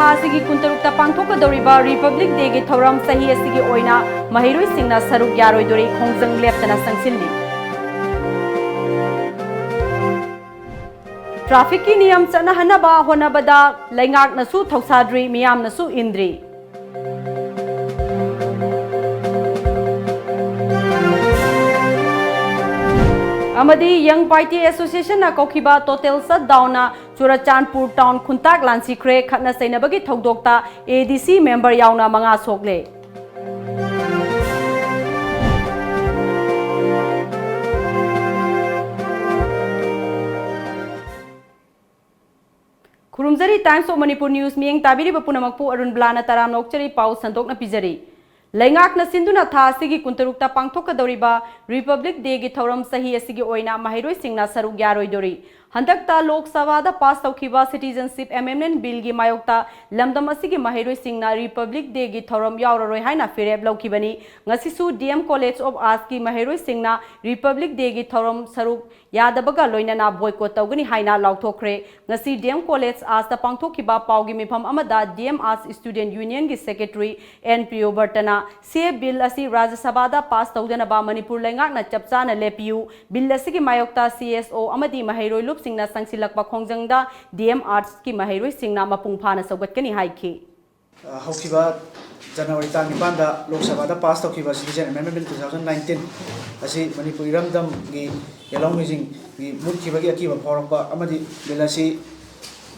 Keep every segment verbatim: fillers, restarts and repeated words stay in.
ꯊꯥ ꯑꯁꯤꯒꯤ ꯀꯨꯟꯇꯔꯨꯛꯇ ꯄꯥꯡꯊꯣꯛꯀꯗꯧꯔꯤꯕ Republic Day ꯒꯤ ꯊꯧꯔꯝ ꯆꯍꯤ ꯑꯁꯤꯒꯤ ꯑꯣꯏꯅ ꯃꯍꯩꯔꯣꯏꯁꯤꯡꯅ ꯁꯔꯨꯛ ꯌꯥꯔꯣꯏꯗꯣꯔꯤ ꯈꯣꯡꯖꯪ ꯂꯦꯞꯇꯅ ꯆꯪꯁꯤꯜꯂꯤ꯫ Traffic ꯀꯤ ꯅꯤꯌꯝ ꯆꯠꯅꯍꯟꯅꯕ ꯍꯣꯠꯅꯕꯗ ꯂꯩꯉꯥꯛꯅꯁꯨ ꯊꯧꯁꯥꯗ꯭ꯔꯤ, ꯃꯤꯌꯥꯝꯅꯁꯨ ꯏꯟꯗ꯭ꯔꯤ꯫ ꯑꯃꯗꯤ Young Paite Association ꯅ ꯀꯧꯈꯤꯕ total shutdown ꯅ ꯆꯨꯔꯆꯥꯟꯄꯨꯔ town ꯈꯨꯟꯇꯥꯛ ꯂꯥꯟꯁꯤꯈ꯭ꯔꯦ꯫ ꯈꯠꯅ ꯆꯩꯅꯕꯒꯤ ꯊꯧꯗꯣꯛꯇ A D C member ꯌꯥꯎꯅ ꯃꯉꯥ ꯁꯣꯛꯂꯦ꯫ ꯈꯨꯔꯨꯝꯖꯔꯤ, Times of Manipur News ꯃꯤꯠꯌꯦꯡ ꯇꯥꯕꯤꯔꯤꯕ ꯄꯨꯝꯅꯃꯛꯄꯨ ꯑꯔꯨꯟ ꯕ꯭ꯂꯥꯅ ꯇꯔꯥꯝꯅ ꯑꯣꯛꯆꯔꯤ꯫ ꯄꯥꯎ ꯁꯟꯗꯣꯛꯅ ꯄꯤꯖꯔꯤ꯫ ꯂꯩꯉꯥꯛꯅ ꯁꯤꯟꯗꯨꯅ ꯊꯥ ꯑꯁꯤꯒꯤ ꯀꯨꯟꯇꯔꯨꯛꯇ ꯄꯥꯡꯊꯣꯛꯀꯗꯧꯔꯤꯕ Republic Day ꯒꯤ ꯊꯧꯔꯝ ꯆꯍꯤ ꯑꯁꯤꯒꯤ ꯑꯣꯏꯅ ꯃꯍꯩꯔꯣꯏꯁꯤꯡꯅ ꯁꯔꯨꯛ ꯌꯥꯔꯣꯏꯗꯣꯔꯤ꯫ ꯍꯟꯗꯛꯇ ꯂꯣꯛ ꯁꯚꯥꯗ pass ꯇꯧꯈꯤꯕ Citizenship Amendment Bill ꯒꯤ ꯃꯥꯌꯣꯛꯇ ꯂꯝꯗꯝ ꯑꯁꯤꯒꯤ ꯃꯍꯩꯔꯣꯏꯁꯤꯡꯅ Republic Day ꯒꯤ ꯊꯧꯔꯝ ꯌꯥꯎꯔꯔꯣꯏ ꯍꯥꯏꯅ ꯐꯤꯔꯦꯞ ꯂꯧꯈꯤꯕꯅꯤ꯫ ꯉꯁꯤꯁꯨ D M College of Arts ꯀꯤ ꯃꯍꯩꯔꯣꯏꯁꯤꯡꯅ Republic Day ꯒꯤ ꯊꯧꯔꯝ ꯁꯔꯨꯛ ꯌꯥꯗꯕꯒ ꯂꯣꯏꯅꯅ boycott ꯇꯧꯒꯅꯤ ꯍꯥꯏꯅ ꯂꯥꯎꯊꯣꯛꯈ꯭ꯔꯦ꯫ ꯉꯁꯤ D M College Arts ꯇ ꯄꯥꯡꯊꯣꯛꯈꯤꯕ ꯄꯥꯎꯒꯤ ꯃꯤꯐꯝ ꯑꯃꯗ D M Arts Student Union ꯒꯤ Secretary N Priyobarta ꯅ C A Bill ꯑꯁꯤ ꯔꯥꯖ꯭ꯌ ꯁꯚꯥꯗ pass ꯇꯧꯗꯅꯕ ꯃꯅꯤꯄꯨꯔ ꯂꯩꯉꯥꯛꯅ ꯆꯞ ꯆꯥꯅ ꯂꯦꯞꯄꯤꯌꯨ꯫ Bill ꯑꯁꯤꯒꯤ ꯃꯥꯌꯣꯛꯇ C S O ꯑꯃꯗꯤ ꯃꯍꯩꯔꯣꯏ ꯂꯨꯞꯁꯤꯡꯅ ꯆꯪꯁꯤꯜꯂꯛꯄ ꯈꯣꯡꯖꯪꯗ D M Arts ꯀꯤ ꯃꯍꯩꯔꯣꯏꯁꯤꯡꯅ ꯃꯄꯨꯡ ꯐꯥꯅ ꯁꯧꯒꯠꯀꯅꯤ ꯍꯥꯏꯈꯤ꯫ ꯑ, ꯍꯧꯈꯤꯕ January ꯇꯥꯡ ꯅꯤꯄꯥꯟꯗ ꯂꯣꯛ ꯁꯚꯥꯗ pass ꯇꯧꯈꯤꯕ Citizen Amendment Bill two thousand nineteen ꯑꯁꯤ ꯃꯅꯤꯄꯨꯔ ꯏꯔꯝꯗꯝꯒꯤ ꯌꯦꯜꯍꯧꯃꯤꯁꯤꯡꯒꯤ ꯃꯨꯠꯈꯤꯕꯒꯤ ꯑꯀꯤꯕ ꯐꯥꯎꯔꯛꯄ ꯑꯃꯗꯤ bill ꯑꯁꯤ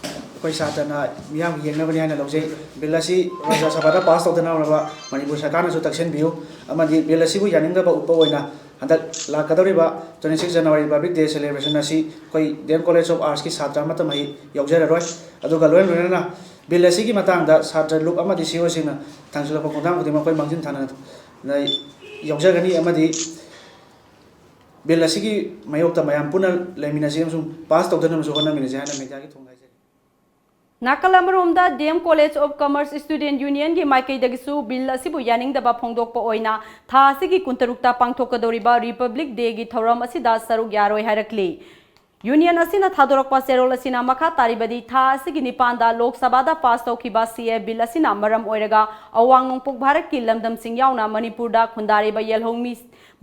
ꯑꯩꯈꯣꯏ ꯁꯥꯇ꯭ꯔꯅ ꯃꯤꯌꯥꯝꯒꯤ ꯌꯦꯡꯅꯕꯅꯤ ꯍꯥꯏꯅ ꯂꯧꯖꯩ꯫ Bill ꯑꯁꯤ ꯔꯥꯖ꯭ꯌ ꯁꯚꯥꯗ pass ꯇꯧꯗꯅꯕ ꯃꯅꯤꯄꯨꯔ ꯁꯔꯀꯥꯔꯅꯁꯨ ꯇꯛꯁꯤꯟꯕꯤꯌꯨ ꯑꯃꯗꯤ bill ꯑꯁꯤꯕꯨ ꯌꯥꯅꯤꯡꯗꯕ ꯎꯠꯄ ꯑꯣꯏꯅ ꯍꯟꯗꯛ ꯂꯥꯛꯀꯗꯧꯔꯤꯕ twenty six January Republic Day celebration ꯑꯁꯤ ꯑꯩꯈꯣꯏ D M College of Arts ꯀꯤ ꯁꯥꯇ꯭ꯔ ꯑꯃꯠꯇ ꯃꯍꯩ ꯌꯥꯎꯖꯔꯔꯣꯏ꯫ ꯑꯗꯨꯒ ꯂꯣꯏꯅ ꯂꯣꯏꯅꯅ bill ꯑꯁꯤꯒꯤ ꯃꯇꯥꯡꯗ ꯁꯥꯇ꯭ꯔ ꯂꯨꯞ ꯑꯃꯗꯤ C E O ꯁꯤꯡꯅ ꯊꯥꯡꯖꯤꯜꯂꯛꯄ ꯈꯣꯡꯊꯥꯡ ꯈꯨꯗꯤꯡꯃꯛ ꯑꯩꯈꯣꯏ ꯃꯥꯡꯖꯤꯟ ꯊꯥꯅ ꯌꯥꯎꯖꯒꯅꯤ ꯑꯃꯗꯤ bill ꯑꯁꯤꯒꯤ ꯃꯥꯌꯣꯛꯇ ꯃꯌꯥꯝ ꯄꯨꯟꯅ ꯂꯩꯃꯤꯟꯅꯁꯤ ꯑꯃꯁꯨꯡ pass ꯇꯧꯗꯅꯕꯁꯨ ꯍꯣꯠꯅꯃꯤꯟꯅꯁꯤ ꯍꯥꯏꯅ media ꯒꯤ ꯊꯣꯡꯗ ꯍꯥꯏꯖꯔꯤ꯫ ꯅꯥꯀꯜ ꯑꯃꯔꯣꯝꯗ, D M College of Commerce Student Union ꯒꯤ ꯃꯥꯏꯀꯩꯗꯒꯤꯁꯨ bill ꯑꯁꯤꯕꯨ ꯌꯥꯅꯤꯡꯗꯕ ꯐꯣꯡꯗꯣꯛꯄ ꯑꯣꯏꯅ ꯊꯥ ꯑꯁꯤꯒꯤ ꯀꯨꯟꯇꯔꯨꯛꯇ ꯄꯥꯡꯊꯣꯛꯀꯗꯧꯔꯤꯕ Republic Day ꯒꯤ ꯊꯧꯔꯝ ꯑꯁꯤꯗ ꯁꯔꯨꯛ ꯌꯥꯔꯣꯏ ꯍꯥꯏꯔꯛꯂꯤ꯫ Union ꯑꯁꯤꯅ ꯊꯥꯗꯣꯔꯛꯄ ꯆꯦꯔꯣꯜ ꯑꯁꯤꯅ ꯃꯈꯥ ꯇꯥꯔꯤꯕꯗꯤ, ꯊꯥ ꯑꯁꯤꯒꯤ ꯅꯤꯄꯥꯟꯗ ꯂꯣꯛ ꯁꯚꯥꯗ ꯄꯥꯁ ꯇꯧꯈꯤꯕ ꯁꯤ ꯑꯦ ꯕꯤꯜ ꯑꯁꯤꯅ ꯃꯔꯝ ꯑꯣꯏꯔꯒ ꯑꯋꯥꯡ ꯅꯣꯡꯄꯣꯛ ꯚꯥꯔꯠꯀꯤ ꯂꯝꯗꯝꯁꯤꯡ ꯌꯥꯎꯅ ꯃꯅꯤꯄꯨꯔꯗ ꯈꯨꯟꯗꯥꯔꯤꯕ ꯌꯦꯜꯍꯧꯃꯤ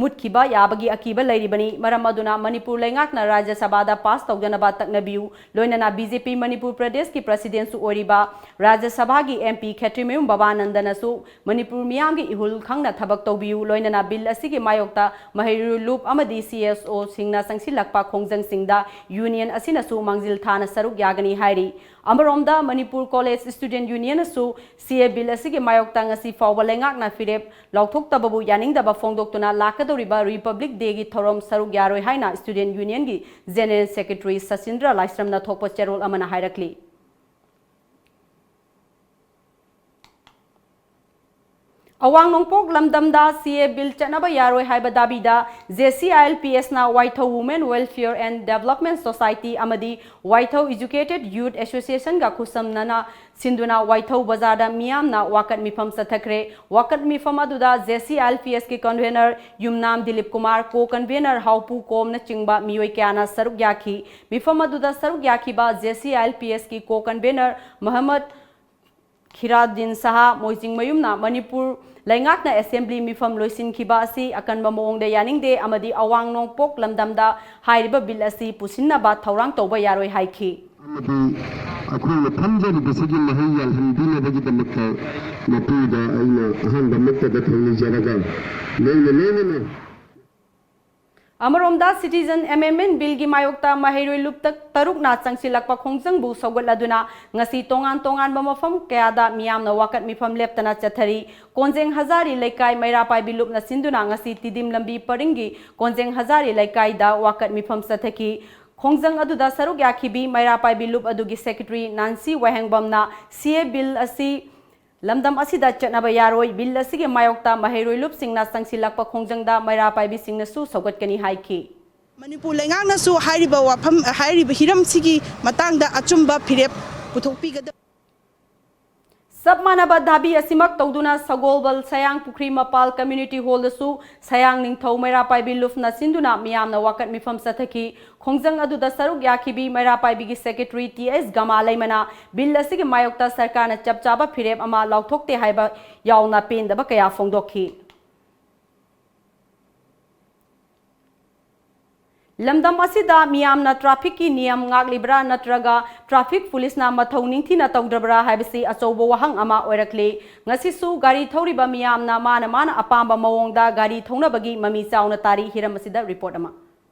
ꯃꯨꯠꯈꯤꯕ ꯌꯥꯕꯒꯤ ꯑꯀꯤꯕ ꯂꯩꯔꯤꯕꯅꯤ꯫ ꯃꯔꯝ ꯑꯗꯨꯅ ꯃꯅꯤꯄꯨꯔ ꯂꯩꯉꯥꯛꯅ ꯔꯥꯖ꯭ꯌ ꯁꯚꯥꯗ ꯄꯥꯁ ꯇꯧꯗꯅꯕ ꯇꯛꯅꯕꯤꯌꯨ꯫ ꯂꯣꯏꯅꯅ ꯕꯤ ꯖꯦ ꯄꯤ ꯃꯅꯤꯄꯨꯔ ꯄ꯭ꯔꯗꯦꯁꯀꯤ ꯄ꯭ꯔꯁꯤꯗꯦꯟꯠꯁꯨ ꯑꯣꯏꯔꯤꯕ ꯔꯥꯖ꯭ꯌ ꯁꯚꯥꯒꯤ ꯑꯦꯝ ꯄꯤ ꯈꯦꯇ꯭ꯔꯤꯃꯌꯨꯝ ꯕꯕꯥꯅꯟꯗꯅꯁꯨ ꯃꯅꯤꯄꯨꯔ ꯃꯤꯌꯥꯝꯒꯤ ꯏꯍꯨꯜ ꯈꯪꯅ ꯊꯕꯛ ꯇꯧꯕꯤꯌꯨ꯫ ꯂꯣꯏꯅꯅ ꯕꯤꯜ ꯑꯁꯤꯒꯤ ꯃꯥꯌꯣꯛꯇ ꯃꯍꯩꯔꯣꯏ ꯂꯨꯞ ꯑꯃꯗꯤ ꯁꯤ ꯑꯦꯁ ꯑꯣꯁꯤꯡꯅ ꯆꯪꯁꯤꯜꯂꯛꯄ ꯈꯣꯡꯖꯪꯁꯤꯡꯗ ꯌꯨꯅꯤꯌꯟ ꯑꯁꯤꯅꯁꯨ ꯃꯥꯡꯖꯤꯜ ꯊꯥꯅ ꯁꯔꯨꯛ ꯌꯥꯒꯅꯤ ꯍꯥꯏꯔꯤ꯫ ꯑꯃꯔꯣꯝꯗ ꯃꯅꯤꯄꯨꯔ ꯀꯣꯂꯦꯖ ꯁ꯭ꯇꯨꯗꯦꯟꯠ ꯌꯨꯅꯤꯌꯟꯅꯁꯨ ꯁꯤ ꯑꯦ ꯕꯤꯜ ꯑꯁꯤꯒꯤ ꯃꯥꯌꯣꯛꯇ ꯉꯁꯤ ꯐꯥꯎꯕ ꯂꯩꯉꯥꯛꯅ ꯐꯤꯔꯦꯞ ꯂꯥꯎꯊꯣꯛꯇꯕꯕꯨ ꯌꯥꯅꯤꯡꯗꯕ ꯐꯣꯡꯗꯣꯛꯇꯨꯅ ꯂꯥꯛꯀꯗꯧꯔꯤꯕ ꯔꯤꯄꯕ꯭ꯂꯤꯛ ꯗꯦꯒꯤ ꯊꯧꯔꯝ ꯁꯔꯨꯛ ꯌꯥꯔꯣꯏ ꯍꯥꯏꯅ ꯁ꯭ꯇꯨꯗꯦꯟꯠ ꯌꯨꯅꯤꯌꯟꯒꯤ ꯖꯦꯅꯔꯦꯜ ꯁꯦꯀ꯭ꯔꯦꯇꯔꯤ ꯁꯆꯤꯟꯗ꯭ꯔ ꯂꯥꯏꯁ꯭ꯔꯝꯅ ꯊꯣꯛꯄ ꯆꯦꯔꯣꯜ ꯑꯃꯅ ꯍꯥꯏꯔꯛꯂꯤ꯫ ꯑꯋꯥꯡ ꯅꯣꯡꯄꯣꯛ ꯂꯝꯗꯝꯗ ꯁꯤ ꯑꯦ ꯕꯤꯜ ꯆꯠꯅꯕ ꯌꯥꯔꯣꯏ ꯍꯥꯏꯕ ꯗꯥꯕꯤꯗ J C I L P ꯑꯦꯁꯅ ꯋꯥꯏꯊꯧ Women Welfare and Development Society ꯑꯃꯗꯤ ꯋꯥꯏꯊꯧ Educated Youth Associationꯒ ꯈꯨꯠꯁꯝꯅꯅ ꯁꯤꯟꯗꯨꯅ ꯋꯥꯏꯊꯧ ꯕꯖꯥꯔꯗ ꯃꯤꯌꯥꯝꯅ ꯋꯥꯀꯠ ꯃꯤꯐꯝ ꯆꯠꯊꯈ꯭ꯔꯦ꯫ ꯋꯥꯀꯠ ꯃꯤꯐꯝ ꯑꯗꯨꯗ J C I L P ꯑꯦꯁꯀꯤ convener Yumnam Dilip Kumar, co convener ꯍꯥꯎꯄꯨ ꯀꯣꯝꯅꯆꯤꯡꯕ ꯃꯤꯑꯣꯏ ꯀꯌꯥꯅ ꯁꯔꯨꯛ ꯌꯥꯈꯤ꯫ ꯃꯤꯐꯝ ꯑꯗꯨꯗ ꯁꯔꯨꯛ ꯌꯥꯈꯤꯕ J C I L P ꯑꯦꯁꯀꯤ ꯀꯣ ꯀꯟꯚꯦꯅꯔ ꯃꯍꯝꯃꯗ ꯈꯤꯔꯥꯗꯤꯟ ꯁꯍꯥ ꯃꯣꯏꯖꯤꯡꯃꯌꯨꯝꯅ ꯃꯅꯤꯄꯨꯔ ꯂꯩꯉꯥꯛꯅ ꯑꯦꯁꯦꯝꯕ꯭ꯂꯤ ꯃꯤꯐꯝ ꯂꯣꯏꯁꯤꯟꯈꯤꯕ ꯑꯁꯤ ꯑꯀꯟꯕ ꯃꯑꯣꯡꯗ ꯌꯥꯅꯤꯡꯗꯦ ꯑꯃꯗꯤ ꯑꯋꯥꯡ ꯅꯣꯡꯄꯣꯛ ꯂꯝꯗꯝꯗ ꯍꯥꯏꯔꯤꯕ ꯕꯤꯜ ꯑꯁꯤ ꯄꯨꯁꯤꯟꯅꯕ ꯊꯧꯔꯥꯡ ꯇꯧꯕ ꯌꯥꯔꯣꯏ ꯍꯥꯏꯈꯤ꯫ ꯑꯃꯗꯤ ꯑꯩꯈꯣꯏꯅ ꯐꯝꯖꯔꯤꯕꯁꯤꯒꯤ ꯃꯍꯩ ꯌꯥꯜꯍꯟꯕꯤꯅꯕꯒꯤꯗꯃꯛꯇ ꯃꯄꯨꯗ ꯑꯩꯅ ꯑꯍꯥꯟꯕꯃꯛꯇꯗ ꯊꯧꯅꯤꯖꯔꯒ ꯂꯣꯏꯅ ꯂꯣꯏꯅꯅ ꯑꯃꯔꯣꯝꯗ Citizen Amendment Billꯒꯤ ꯃꯥꯌꯣꯛꯇ ꯃꯍꯩꯔꯣꯏ ꯂꯨꯞ ꯇ-, ꯇꯔꯨꯛꯅ ꯆꯪꯁꯤꯜꯂꯛꯄ ꯈꯣꯡꯖꯪꯕꯨ ꯁꯧꯒꯠꯂꯗꯨꯅ ꯉꯁꯤ ꯇꯣꯉꯥꯟ ꯇꯣꯉꯥꯟꯕ ꯃꯐꯝ ꯀꯌꯥꯗ ꯃꯤꯌꯥꯝꯅ ꯋꯥꯀꯠ ꯃꯤꯐꯝ ꯂꯦꯞꯇꯅ ꯆꯠꯊꯔꯤ꯫ ꯀꯣꯟꯖꯦꯡ ꯍꯖꯥꯔꯤ ꯂꯩꯀꯥꯏ ꯃꯩꯔꯥ ꯄꯥꯏꯕꯤ ꯂꯨꯞꯅ ꯁꯤꯟꯗꯨꯅ ꯉꯁꯤ ꯇꯤꯗꯤꯝ ꯂꯝꯕꯤ ꯄꯔꯤꯡꯒꯤ ꯀꯣꯟꯖꯦꯡ ꯍꯖꯥꯔꯤ ꯂꯩꯀꯥꯏꯗ ꯋꯥꯀꯠ ꯃꯤꯐꯝ ꯆꯠꯊꯈꯤ꯫ ꯈꯣꯡꯖꯪ ꯑꯗꯨꯗ ꯁꯔꯨꯛ ꯌꯥꯈꯤꯕꯤ ꯃꯩꯔꯥ ꯄꯥꯏꯕꯤ ꯂꯨꯞ ꯑꯗꯨꯒꯤ ꯁꯦꯀ꯭ꯔꯦꯇꯔꯤ ꯅꯥꯟꯁꯤ ꯋꯥꯍꯦꯡꯕꯝꯅ ꯁꯤ ꯑꯦ ꯕꯤꯜ ꯑꯁꯤ ꯂꯝꯗꯝ ꯑꯁꯤꯗ ꯆꯠꯅꯕ ꯌꯥꯔꯣꯏ, ꯕꯤꯜ ꯑꯁꯤꯒꯤ ꯃꯥꯌꯣꯛꯇ ꯃꯍꯩꯔꯣꯏ ꯂꯨꯞꯁꯤꯡꯅ ꯆꯪꯁꯤꯜꯂꯛꯄ ꯈꯣꯡꯖꯪꯗ ꯃꯩꯔꯥ ꯄꯥꯏꯕꯤꯁꯤꯡꯅꯁꯨ ꯁꯧꯒꯠꯀꯅꯤ ꯍꯥꯏꯈꯤ꯫ ꯃꯅꯤꯄꯨꯔ ꯂꯩꯉꯥꯛꯅꯁꯨ ꯍꯥꯏꯔꯤꯕ ꯋꯥꯐꯝ, ꯍꯥꯏꯔꯤꯕ ꯍꯤꯔꯝꯁꯤꯒꯤ ꯃꯇꯥꯡꯗ ꯑꯆꯨꯝꯕ ꯐꯤꯔꯦꯞ ꯄꯨꯊꯣꯛꯄꯤꯒꯗꯕ꯫ ꯆꯞ ꯃꯥꯟꯅꯕ ꯗꯥꯕꯤ ꯑꯁꯤꯃꯛ ꯇꯧꯗꯨꯅ ꯁꯒꯣꯜꯕꯜ ꯁꯌꯥꯡ ꯄꯨꯈ꯭ꯔꯤ ꯃꯄꯥꯜ ꯀꯝꯃ꯭ꯌꯨꯅꯤꯇꯤ ꯍꯣꯜꯗꯁꯨ ꯁꯌꯥꯡ ꯅꯤꯡꯊꯧ ꯃꯩꯔꯥ ꯄꯥꯏꯕꯤ ꯂꯨꯞꯅ ꯁꯤꯟꯗꯨꯅ ꯃꯤꯌꯥꯝꯅ ꯋꯥꯀꯠ ꯃꯤꯐꯝ ꯆꯠꯊꯈꯤ꯫ ꯈꯣꯡꯖꯪ ꯑꯗꯨꯗ ꯁꯔꯨꯛ ꯌꯥꯈꯤꯕꯤ ꯃꯩꯔꯥ ꯄꯥꯏꯕꯤꯒꯤ ꯁꯦꯀ꯭ꯔꯦꯇꯔꯤ ꯇꯤ ꯑꯦꯁ ꯒꯃꯥ ꯂꯩꯃꯅ ꯕꯤꯜ ꯑꯁꯤꯒꯤ ꯃꯥꯌꯣꯛꯇ ꯁꯔꯀꯥꯔꯅ ꯆꯞ ꯆꯥꯕ ꯐꯤꯔꯦꯞ ꯑꯃ ꯂꯥꯎꯊꯣꯛꯇꯦ ꯍꯥꯏꯕ ꯌꯥꯎꯅ ꯄꯦꯟꯗꯕ ꯀꯌꯥ ꯐꯣꯡꯗꯣꯛꯈꯤ꯫ ꯂꯝꯗꯝ ꯑꯁꯤꯗ ꯃꯤꯌꯥꯝꯅ ꯇ꯭ꯔꯥꯐꯤꯛꯀꯤ ꯅꯤꯌꯝ ꯉꯥꯛꯂꯤꯕ꯭ꯔꯥ ꯅꯠꯇ꯭ꯔꯒ ꯇ꯭ꯔꯥꯐꯤꯛ ꯄꯨꯂꯤꯁꯅ ꯃꯊꯧ ꯅꯤꯡꯊꯤꯅ ꯇꯧꯗ꯭ꯔꯕ꯭ꯔꯥ ꯍꯥꯏꯕꯁꯤ ꯑꯆꯧꯕ ꯋꯥꯍꯪ ꯑꯃ ꯑꯣꯏꯔꯛꯂꯤ꯫ ꯉꯁꯤꯁꯨ ꯒꯥꯔꯤ ꯊꯧꯔꯤꯕ ꯃꯤꯌꯥꯝꯅ ꯃꯥꯅ ꯃꯥꯅ ꯑꯄꯥꯝꯕ ꯃꯑꯣꯡꯗ ꯒꯥꯔꯤ ꯊꯧꯅꯕꯒꯤ ꯃꯃꯤ ꯆꯥꯎꯅ ꯇꯥꯔꯤ꯫ ꯍꯤꯔꯝ ꯑꯁꯤꯗ ꯔꯤꯄꯣꯔꯠ ꯑꯃ꯫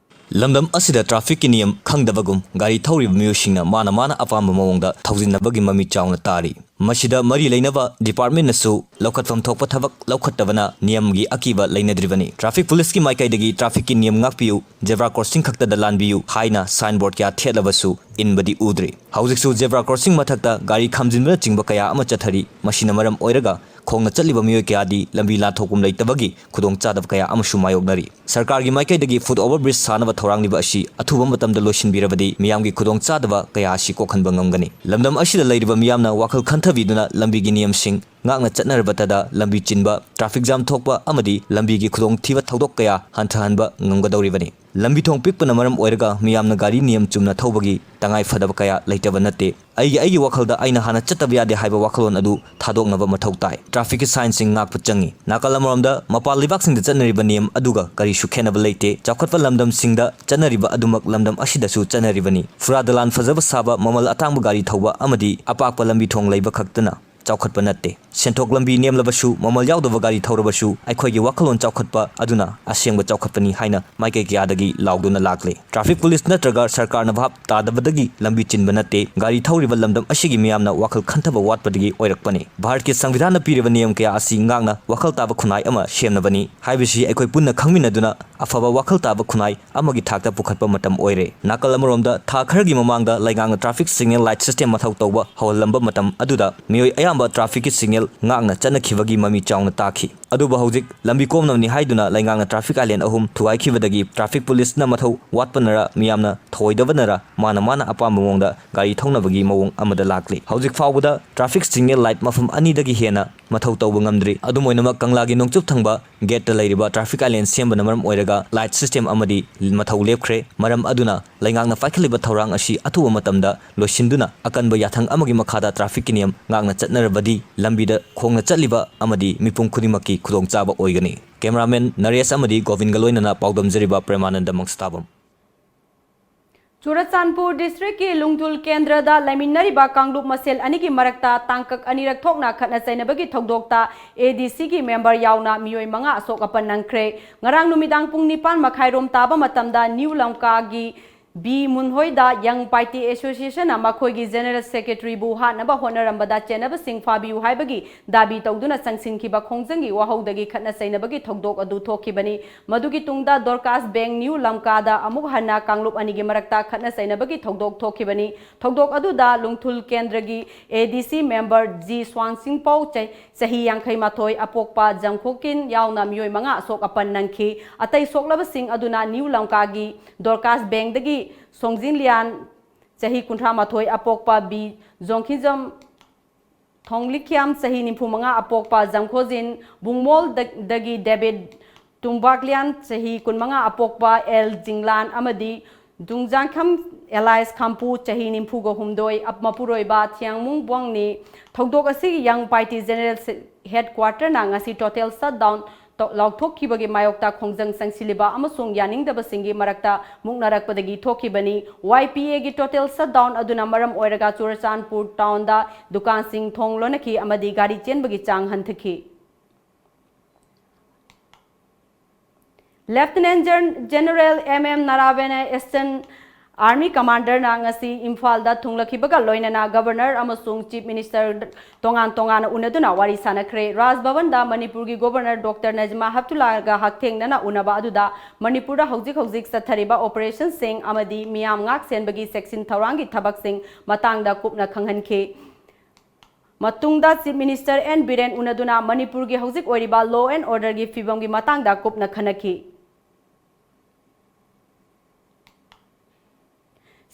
ꯂꯝꯗꯝ ꯑꯁꯤꯗ ꯇ꯭ꯔꯥꯐꯤꯛꯀꯤ ꯅꯤꯌꯝ ꯈꯪꯗꯕꯒꯨꯝ ꯒꯥꯔꯤ ꯊꯧꯔꯤꯕ ꯃꯤꯑꯣꯏꯁꯤꯡꯅ ꯃꯥꯅ ꯃꯥꯅ ꯑꯄꯥꯝꯕ ꯃꯑꯣꯡꯗ ꯊꯧꯖꯤꯟꯅꯕꯒꯤ ꯃꯃꯤ ꯆꯥꯎꯅ ꯇꯥꯔꯤ꯫ ꯃꯁꯤꯗ ꯃꯔꯤ ꯂꯩꯅꯕ ꯗꯤꯄꯥꯔꯠꯃꯦꯟꯅꯁꯨ ꯂꯧꯈꯠꯐꯝ ꯊꯣꯛꯄ ꯊꯕꯛ ꯂꯧꯈꯠꯇꯕꯅ ꯅꯤꯌꯝꯒꯤ ꯑꯀꯤꯕ ꯂꯩꯅꯗ꯭ꯔꯤꯕꯅꯤ꯫ ꯇ꯭ꯔꯥꯐꯤꯛ ꯄꯨꯂꯤꯁꯀꯤ ꯃꯥꯏꯀꯩꯗꯒꯤ ꯇ꯭ꯔꯥꯐꯤꯛꯀꯤ ꯅꯤꯌꯝ ꯉꯥꯛꯄꯤꯌꯨ, ꯖꯦꯕ꯭ꯔꯥ ꯀ꯭ꯔꯣꯁꯤꯡ ꯈꯛꯇꯗ ꯂꯥꯟꯕꯤꯌꯨ ꯍꯥꯏꯅ ꯁꯥꯏꯟꯕꯣꯔꯗ ꯀꯌꯥ ꯊꯦꯠꯂꯕꯁꯨ ꯏꯟꯕꯗꯤ ꯎꯗ꯭ꯔꯤ꯫ ꯍꯧꯖꯤꯛꯁꯨ ꯖꯦꯕ꯭ꯔꯥ ꯀ꯭ꯔꯣꯁꯤꯡ ꯃꯊꯛꯇ ꯒꯥꯔꯤ ꯈꯥꯝꯖꯤꯟꯕꯅꯆꯤꯡꯕ ꯀꯌꯥ ꯑꯃ ꯆꯠꯊꯔꯤ꯫ ꯃꯁꯤꯅ ꯃꯔꯝ ꯑꯣꯏꯔꯒ ꯈꯣꯡꯅ ꯆꯠꯂꯤꯕ ꯃꯤꯑꯣꯏ ꯀꯌꯥꯗꯤ ꯂꯝꯕꯤ ꯂꯥꯟꯊꯣꯛꯐꯝ ꯂꯩꯇꯕꯒꯤ ꯈꯨꯗꯣꯡꯆꯥꯗꯕ ꯀꯌꯥ ꯑꯃꯁꯨ ꯃꯥꯌꯣꯛꯅꯔꯤ꯫ ꯁꯔꯀꯥꯔꯒꯤ ꯃꯥꯏꯀꯩꯗꯒꯤ ꯐꯨꯠ ꯑꯣꯚꯔ ꯕ꯭ꯔꯤꯖ ꯁꯥꯅꯕ ꯊꯧꯔꯥꯡꯂꯤꯕ ꯑꯁꯤ ꯑꯊꯨꯕ ꯃꯇꯝꯗ ꯂꯣꯏꯁꯤꯟꯕꯤꯔꯕꯗꯤ ꯃꯤꯌꯥꯝꯒꯤ ꯈꯨꯗꯣꯡꯆꯥꯗꯕ ꯀꯌꯥ ꯑꯁꯤ ꯀꯣꯛꯍꯟꯕ ꯉꯝꯒꯅꯤ꯫ ꯂꯝꯗꯝ ꯑꯁꯤꯗ ꯂꯩꯔꯤꯕ ꯃꯤꯌꯥꯝꯅ ꯋꯥꯈꯜ ꯈꯟꯊꯕꯤꯗꯨꯅ ꯂꯝꯕꯤꯒꯤ ꯅꯤꯌꯝꯁꯤꯡ ꯉꯥꯛꯅ ꯆꯠꯅꯔꯕꯇꯗ ꯂꯝꯕꯤ ꯆꯤꯟꯕ, ꯇ꯭ꯔꯥꯐꯤꯛ ꯖꯥꯝ ꯊꯣꯛꯄ ꯑꯃꯗꯤ ꯂꯝꯕꯤꯒꯤ ꯈꯨꯗꯣꯡꯊꯤꯕ ꯊꯧꯗꯣꯛ ꯀꯌꯥ ꯍꯟꯊꯍꯟꯕ ꯉꯝꯒꯗꯧꯔꯤꯕꯅꯤ꯫ ꯂꯝꯕꯤ ꯊꯣꯡ ꯄꯤꯛꯄꯅ ꯃꯔꯝ ꯑꯣꯏꯔꯒ ꯃꯤꯌꯥꯝꯅ ꯒꯥꯔꯤ ꯅꯤꯌꯝ ꯆꯨꯝꯅ ꯊꯧꯕꯒꯤ ꯇꯉꯥꯏ ꯐꯗꯕ ꯀꯌꯥ ꯂꯩꯇꯕ ꯅꯠꯇꯦ꯫ ꯑꯩꯒꯤ, ꯑꯩꯒꯤ ꯋꯥꯈꯜꯗ ꯑꯩꯅ ꯍꯥꯟꯅ ꯆꯠꯇꯕ ꯌꯥꯗꯦ ꯍꯥꯏꯕ ꯋꯥꯈꯜꯂꯣꯟ ꯑꯗꯨ ꯊꯥꯗꯣꯛꯅꯕ ꯃꯊꯧ ꯇꯥꯏ꯫ ꯇ꯭ꯔꯥꯐꯤꯛꯀꯤ ꯁꯥꯏꯟꯁꯤꯡ ꯉꯥꯛꯄ ꯆꯪꯏ꯫ ꯅꯥꯀꯜ ꯑꯃꯔꯣꯝꯗ ꯃꯄꯥꯟ ꯂꯩꯕꯥꯛꯁꯤꯡꯗ ꯆꯠꯅꯔꯤꯕ ꯅꯤꯌꯝ ꯑꯗꯨꯒ ꯀꯔꯤꯁꯨ ꯈꯦꯠꯅꯕ ꯂꯩꯇꯦ꯫ ꯆꯥꯎꯈꯠꯄ ꯂꯝꯗꯝꯁꯤꯡꯗ ꯆꯠꯅꯔꯤꯕ ꯑꯗꯨꯃꯛ ꯂꯝꯗꯝ ꯑꯁꯤꯗꯁꯨ ꯆꯠꯅꯔꯤꯕꯅꯤ꯫ ꯐꯨꯔꯥ ꯗꯂꯥꯟ ꯐꯖꯕ ꯁꯥꯕ, ꯃꯃꯜ ꯑꯇꯥꯡꯕ ꯒꯥꯔꯤ ꯊꯧꯕ ꯑꯃꯗꯤ ꯑꯄꯥꯛꯄ ꯂꯝꯕꯤ ꯊꯣꯡ ꯂꯩꯕ ꯈꯛꯇꯅ ꯆꯥꯎꯈꯠꯄ ꯅꯠꯇꯦ꯫ ꯁꯦꯟꯊꯣꯛ ꯂꯝꯕꯤ ꯅꯦꯝꯂꯕꯁꯨ, ꯃꯃꯜ ꯌꯥꯎꯗꯕ ꯒꯥꯔꯤ ꯊꯧꯔꯕꯁꯨ, ꯑꯩꯈꯣꯏꯒꯤ ꯋꯥꯈꯜꯂꯣꯟ ꯆꯥꯎꯈꯠꯄ ꯑꯗꯨꯅ ꯑꯁꯦꯡꯕ ꯆꯥꯎꯈꯠꯄꯅꯤ ꯍꯥꯏꯅ ꯃꯥꯏꯀꯩ ꯀꯌꯥꯗꯒꯤ ꯂꯥꯎꯗꯨꯅ ꯂꯥꯛꯂꯦ꯫ ꯇ꯭ꯔꯥꯐꯤꯛ ꯄꯨꯂꯤꯁ ꯅꯠꯇ꯭ꯔꯒ ꯁꯔꯀꯥꯔꯅ ꯚꯥꯞ ꯇꯥꯗꯕꯗꯒꯤ ꯂꯝꯕꯤ ꯆꯤꯟꯕ ꯅꯠꯇꯦ, ꯒꯥꯔꯤ ꯊꯧꯔꯤꯕ ꯂꯝꯗꯝ ꯑꯁꯤꯒꯤ ꯃꯤꯌꯥꯝꯅ ꯋꯥꯈꯜ ꯈꯟꯊꯕ ꯋꯥꯠꯄꯗꯒꯤ ꯑꯣꯏꯔꯛꯄꯅꯤ꯫ ꯚꯥꯔꯠꯀꯤ ꯁꯪꯕꯤꯙꯥꯟꯅ ꯄꯤꯔꯤꯕ ꯅꯤꯌꯝ ꯀꯌꯥ ꯑꯁꯤ ꯉꯥꯛꯅ ꯋꯥꯈꯜ ꯇꯥꯕ ꯈꯨꯟꯅꯥꯏ ꯑꯃ ꯁꯦꯝꯅꯕꯅꯤ ꯍꯥꯏꯕꯁꯤ ꯑꯩꯈꯣꯏ ꯄꯨꯟꯅ ꯈꯪꯃꯤꯟꯅꯗꯨꯅ ꯑꯐꯕ ꯋꯥꯈꯜ ꯇꯥꯕ ꯈꯨꯟꯅꯥꯏ ꯑꯃꯒꯤ ꯊꯥꯛꯇ ꯄꯨꯈꯠꯄ ꯃꯇꯝ ꯑꯣꯏꯔꯦ꯫ ꯅꯥꯀꯜ ꯑꯃꯔꯣꯝꯗ, ꯊꯥ ꯈꯔꯒꯤ ꯃꯃꯥꯡꯗ ꯂꯩꯉꯥꯛꯅ ꯇ꯭ꯔꯥꯐꯤꯛ ꯁꯤꯒꯅꯦꯜ ꯂꯥꯏꯠ ꯁꯤꯁꯇꯦꯝ ꯃꯊꯧ ꯇꯧꯕ ꯍꯧꯍꯜꯂꯝꯕ ꯃꯇꯝ ꯑꯗꯨꯗ ꯃꯤꯑꯣꯏ ꯑꯌꯥꯝꯕ ꯇ꯭ꯔꯥꯐꯤꯛꯀꯤ ꯁꯤꯒꯅꯦꯜ ꯉꯥꯛꯅ ꯆꯠꯅꯈꯤꯕꯒꯤ ꯃꯃꯤ ꯆꯥꯎꯅ ꯇꯥꯈꯤ꯫ ꯑꯗꯨꯕꯨ ꯍꯧꯖꯤꯛ ꯂꯝꯕꯤ ꯀꯣꯝꯅꯕꯅꯤ ꯍꯥꯏꯗꯨꯅ ꯂꯩꯉꯥꯛꯅ traffic island ꯑꯍꯨꯝ ꯊꯨꯒꯥꯏꯈꯤꯕꯗꯒꯤ traffic policeꯅ ꯃꯊꯧ ꯋꯥꯠꯄꯅꯔ ꯃꯤꯌꯥꯝꯅ ꯊꯧꯑꯣꯏꯗꯕꯅꯔ ꯃꯥꯅ ꯃꯥꯅ ꯑꯄꯥꯝꯕ ꯃꯑꯣꯡꯗ ꯒꯥꯔꯤ ꯊꯧꯅꯕꯒꯤ ꯃꯑꯣꯡ ꯑꯃꯗ ꯂꯥꯛꯂꯤ꯫ ꯍꯧꯖꯤꯛ ꯐꯥꯎꯕꯗ traffic signal light ꯃꯐꯝ ꯑꯅꯤꯗꯒꯤ ꯍꯦꯟꯅ ꯃꯊꯧ ꯇꯧꯕ ꯉꯝꯗ꯭ꯔꯤ꯫ ꯑꯗꯨꯝ ꯑꯣꯏꯅꯃꯛ, ꯀꯪꯂꯥꯒꯤ ꯅꯣꯡꯆꯨꯞ ꯊꯪꯕ gateꯇ ꯂꯩꯔꯤꯕ traffic island ꯁꯦꯝꯕꯅ ꯃꯔꯝ ꯑꯣꯏꯔꯒ light system ꯑꯃꯗꯤ ꯃꯊꯧ ꯂꯦꯞꯈ꯭ꯔꯦ꯫ ꯃꯔꯝ ꯑꯗꯨꯅ ꯂꯩꯉꯥꯛꯅ ꯄꯥꯏꯈꯠꯂꯤꯕ ꯊꯧꯔꯥꯡ ꯑꯁꯤ ꯑꯊꯨꯕ ꯃꯇꯝꯗ ꯂꯣꯏꯁꯤꯟꯗꯨꯅ ꯑꯀꯟꯕ ꯌꯥꯊꯪ ꯑꯃꯒꯤ ꯃꯈꯥꯗ trafficꯀꯤ ꯅꯤꯌꯝ ꯉꯥꯛꯅ ꯆꯠꯅꯔꯕꯗꯤ ꯂꯝꯕꯤꯗ ꯈꯣꯡꯅ ꯆꯠꯂꯤꯕ ꯑꯃꯗꯤ ꯃꯤꯄꯨꯝ ꯈꯨꯗꯤꯡꯃꯛꯀꯤ ꯈꯨꯗꯣꯡꯆꯥꯕ ꯑꯣꯏꯒꯅꯤ꯫ Cameraman ꯅꯔꯦꯁ ꯑꯃꯗꯤ ꯒꯣꯕꯤꯟꯒ ꯂꯣꯏꯅꯅ ꯄꯥꯎꯗꯝꯖꯔꯤꯕ ꯄ꯭ꯔꯦꯃꯥꯅꯟꯗ ꯃꯪꯁꯇꯥꯕꯝ꯫ ꯆꯨꯔꯆꯥꯟꯄꯨꯔ districtꯀꯤ ꯂꯨꯡꯊꯨꯜ ꯀꯦꯟꯗ꯭ꯔꯗ ꯂꯩꯃꯤꯟꯅꯔꯤꯕ ꯀꯥꯡꯂꯨꯞ ꯃꯁꯦꯜ ꯑꯅꯤꯒꯤ ꯃꯔꯛꯇ ꯇꯥꯡꯀꯛ ꯑꯅꯤꯔꯛ ꯊꯣꯛꯅ ꯈꯠꯅ ꯆꯩꯅꯕꯒꯤ ꯊꯧꯗꯣꯛꯇ ADCꯒꯤ member ꯌꯥꯎꯅ ꯃꯤꯑꯣꯏ ꯃꯉꯥ ꯑꯁꯣꯛ ꯑꯄꯟ ꯅꯪꯈ꯭ꯔꯦ꯫ ꯉꯔꯥꯡ ꯅꯨꯃꯤꯗꯥꯡ ꯄꯨꯡ ꯅꯤꯄꯥꯟ ꯃꯈꯥꯏꯔꯣꯝ ꯇꯥꯕ ꯃꯇꯝꯗ ꯅ꯭ꯌꯨ ꯂꯝꯀꯥꯒꯤ ꯕꯤ ꯃꯨꯟꯍꯣꯏꯗ Young Paite Associationꯅ ꯃꯈꯣꯏꯒꯤ general secretaryꯕꯨ ꯍꯥꯠꯅꯕ ꯍꯣꯠꯅꯔꯝꯕꯗ ꯆꯦꯟꯅꯕꯁꯤꯡ ꯐꯥꯕꯤꯌꯨ ꯍꯥꯏꯕꯒꯤ ꯗꯥꯕꯤ ꯇꯧꯗꯨꯅ ꯆꯪꯁꯤꯟꯈꯤꯕ ꯈꯣꯡꯖꯪꯒꯤ ꯋꯥꯍꯧꯗꯒꯤ ꯈꯠꯅ ꯆꯩꯅꯕꯒꯤ ꯊꯧꯗꯣꯛ ꯑꯗꯨ ꯊꯣꯛꯈꯤꯕꯅꯤ꯫ ꯃꯗꯨꯒꯤ ꯇꯨꯡꯗ ꯗꯣꯔꯀꯥꯁ ꯕꯦꯡ ꯅ꯭ꯌꯨ ꯂꯝꯀꯥꯗ ꯑꯃꯨꯛ ꯍꯟꯅ ꯀꯥꯡꯂꯨꯞ ꯑꯅꯤꯒꯤ ꯃꯔꯛꯇ ꯈꯠꯅ ꯆꯩꯅꯕꯒꯤ ꯊꯧꯗꯣꯛ ꯊꯣꯛꯈꯤꯕꯅꯤ꯫ ꯊꯧꯗꯣꯛ ꯑꯗꯨꯗ ꯂꯨꯡꯊꯨꯜ ꯀꯦꯟꯗ꯭ꯔꯒꯤ ADC member ꯖꯤ ꯁ꯭ꯋꯥꯡꯁꯤꯡꯄꯧ ꯆ-, ꯆꯍꯤ ꯌꯥꯡꯈꯩ ꯃꯥꯊꯣꯏ ꯑꯄꯣꯛꯄ ꯖꯪꯈꯣꯀꯤꯟ ꯌꯥꯎꯅ ꯃꯤꯑꯣꯏ ꯃꯉꯥ ꯑꯁꯣꯛ ꯑꯄꯟ ꯅꯪꯈꯤ꯫ ꯑꯇꯩ ꯁꯣꯛꯂꯕꯁꯤꯡ ꯑꯗꯨꯅ ꯅ꯭ꯌꯨ ꯂꯝꯀꯥꯒꯤ ꯗꯣꯔꯀꯥꯁ ꯕꯦꯡꯗꯒꯤ ꯁꯣꯡꯖꯤꯟꯂꯤꯌꯥꯟ ꯆꯍꯤ ꯀꯨꯟꯊ꯭ꯔꯥ ꯃꯥꯊꯣꯏ ꯑꯄꯣꯛꯄ ꯕꯤ ꯖꯣꯡꯈꯤꯖꯝ ꯊꯣꯡꯂꯤꯈ꯭ꯌꯥꯝ ꯆꯍꯤ ꯅꯤꯐꯨ ꯃꯉꯥ ꯑꯄꯣꯛꯄ ꯖꯪꯈꯣꯖꯤꯟ, ꯕꯨꯡꯃꯣꯜꯗꯒꯤ ꯗꯦꯕꯤꯠ ꯇꯨꯝꯕꯥꯛꯂꯤꯌꯥꯟ ꯆꯍꯤ ꯀꯨꯟꯃꯉꯥ ꯑꯄꯣꯛꯄ ꯑꯦꯜ ꯖꯤꯡꯂꯥꯟ ꯑꯃꯗꯤ ꯗꯨꯡꯖꯥꯡꯈꯝ ꯑꯦꯂꯥꯏꯁ ꯈꯥꯝꯄꯨ ꯆꯍꯤ ꯅꯤꯐꯨꯒ ꯍꯨꯝꯗꯣꯏ ꯑꯞ-, ꯃꯄꯨꯔꯣꯏꯕ ꯊꯤꯌꯥꯡꯃꯨꯡ ꯕꯣꯡꯅꯤ꯫ ꯊꯧꯗꯣꯛ ꯑꯁꯤꯒꯤ Young Paite general headquarterꯅ ꯉꯁꯤ total shutdown ꯇꯧ-, ꯂꯥꯎꯊꯣꯛꯈꯤꯕꯒꯤ ꯃꯥꯌꯣꯛꯇ ꯈꯣꯡꯖꯪ ꯆꯪꯁꯤꯜꯂꯤꯕ ꯑꯃꯁꯨꯡ ꯌꯥꯅꯤꯡꯗꯕꯁꯤꯡꯒꯤ ꯃꯔꯛꯇ ꯃꯨꯛꯅꯔꯛꯄꯗꯒꯤ ꯊꯣꯛꯈꯤꯕꯅꯤ꯫ YPAꯒꯤ total shutdown ꯑꯗꯨꯅ ꯃꯔꯝ ꯑꯣꯏꯔꯒ ꯆꯨꯔꯆꯥꯟꯄꯨꯔ townꯗ ꯗꯨꯀꯥꯟꯁꯤꯡ ꯊꯣꯡ ꯂꯣꯟꯅꯈꯤ ꯑꯃꯗꯤ ꯒꯥꯔꯤ ꯆꯦꯟꯕꯒꯤ ꯆꯥꯡ ꯍꯟꯊꯈꯤ꯫ Lieutenant Gen-, General M M ꯅꯥꯔꯥꯕꯦꯅ Eastern Army Commanderꯅ ꯉꯁꯤ ꯏꯝꯐꯥꯜꯗ ꯊꯨꯡꯂꯈꯤꯕꯒ ꯂꯣꯏꯅꯅ Governor ꯑꯃꯁꯨꯡ Chief Minister ꯇꯣꯉꯥꯟ ꯇꯣꯉꯥꯟꯅ ꯎꯅꯗꯨꯅ ꯋꯥꯔꯤ ꯁꯥꯅꯈ꯭ꯔꯦ꯫ ꯔꯥꯖ ꯚꯕꯟꯗ ꯃꯅꯤꯄꯨꯔꯒꯤ Governor Doctor ꯅꯖꯃꯥ ꯍꯦꯞꯇꯨꯜꯂꯥꯒ ꯍꯛꯊꯦꯡꯅꯅ ꯎꯅꯕ ꯑꯗꯨꯗ ꯃꯅꯤꯄꯨꯔꯗ ꯍꯧꯖꯤꯛ ꯍꯧꯖꯤꯛ ꯆꯠꯊꯔꯤꯕ operationꯁꯤꯡ ꯑꯃꯗꯤ ꯃꯤꯌꯥꯝ ꯉꯥꯛ ꯁꯦꯟꯕꯒꯤ ꯆꯦꯛꯁꯤꯟ ꯊꯧꯔꯥꯡꯒꯤ ꯊꯕꯛꯁꯤꯡ ꯃꯇꯥꯡꯗ ꯀꯨꯞꯅ ꯈꯪꯍꯟꯈꯤ꯫ ꯃꯇꯨꯡꯗ Chief Minister N Biren ꯎꯅꯗꯨꯅ ꯃꯅꯤꯄꯨꯔꯒꯤ ꯍꯧꯖꯤꯛ ꯑꯣꯏꯔꯤꯕ law and orderꯒꯤ ꯐꯤꯕꯝꯒꯤ ꯃꯇꯥꯡꯗ ꯀꯨꯞꯅ ꯈꯟꯅꯈꯤ꯫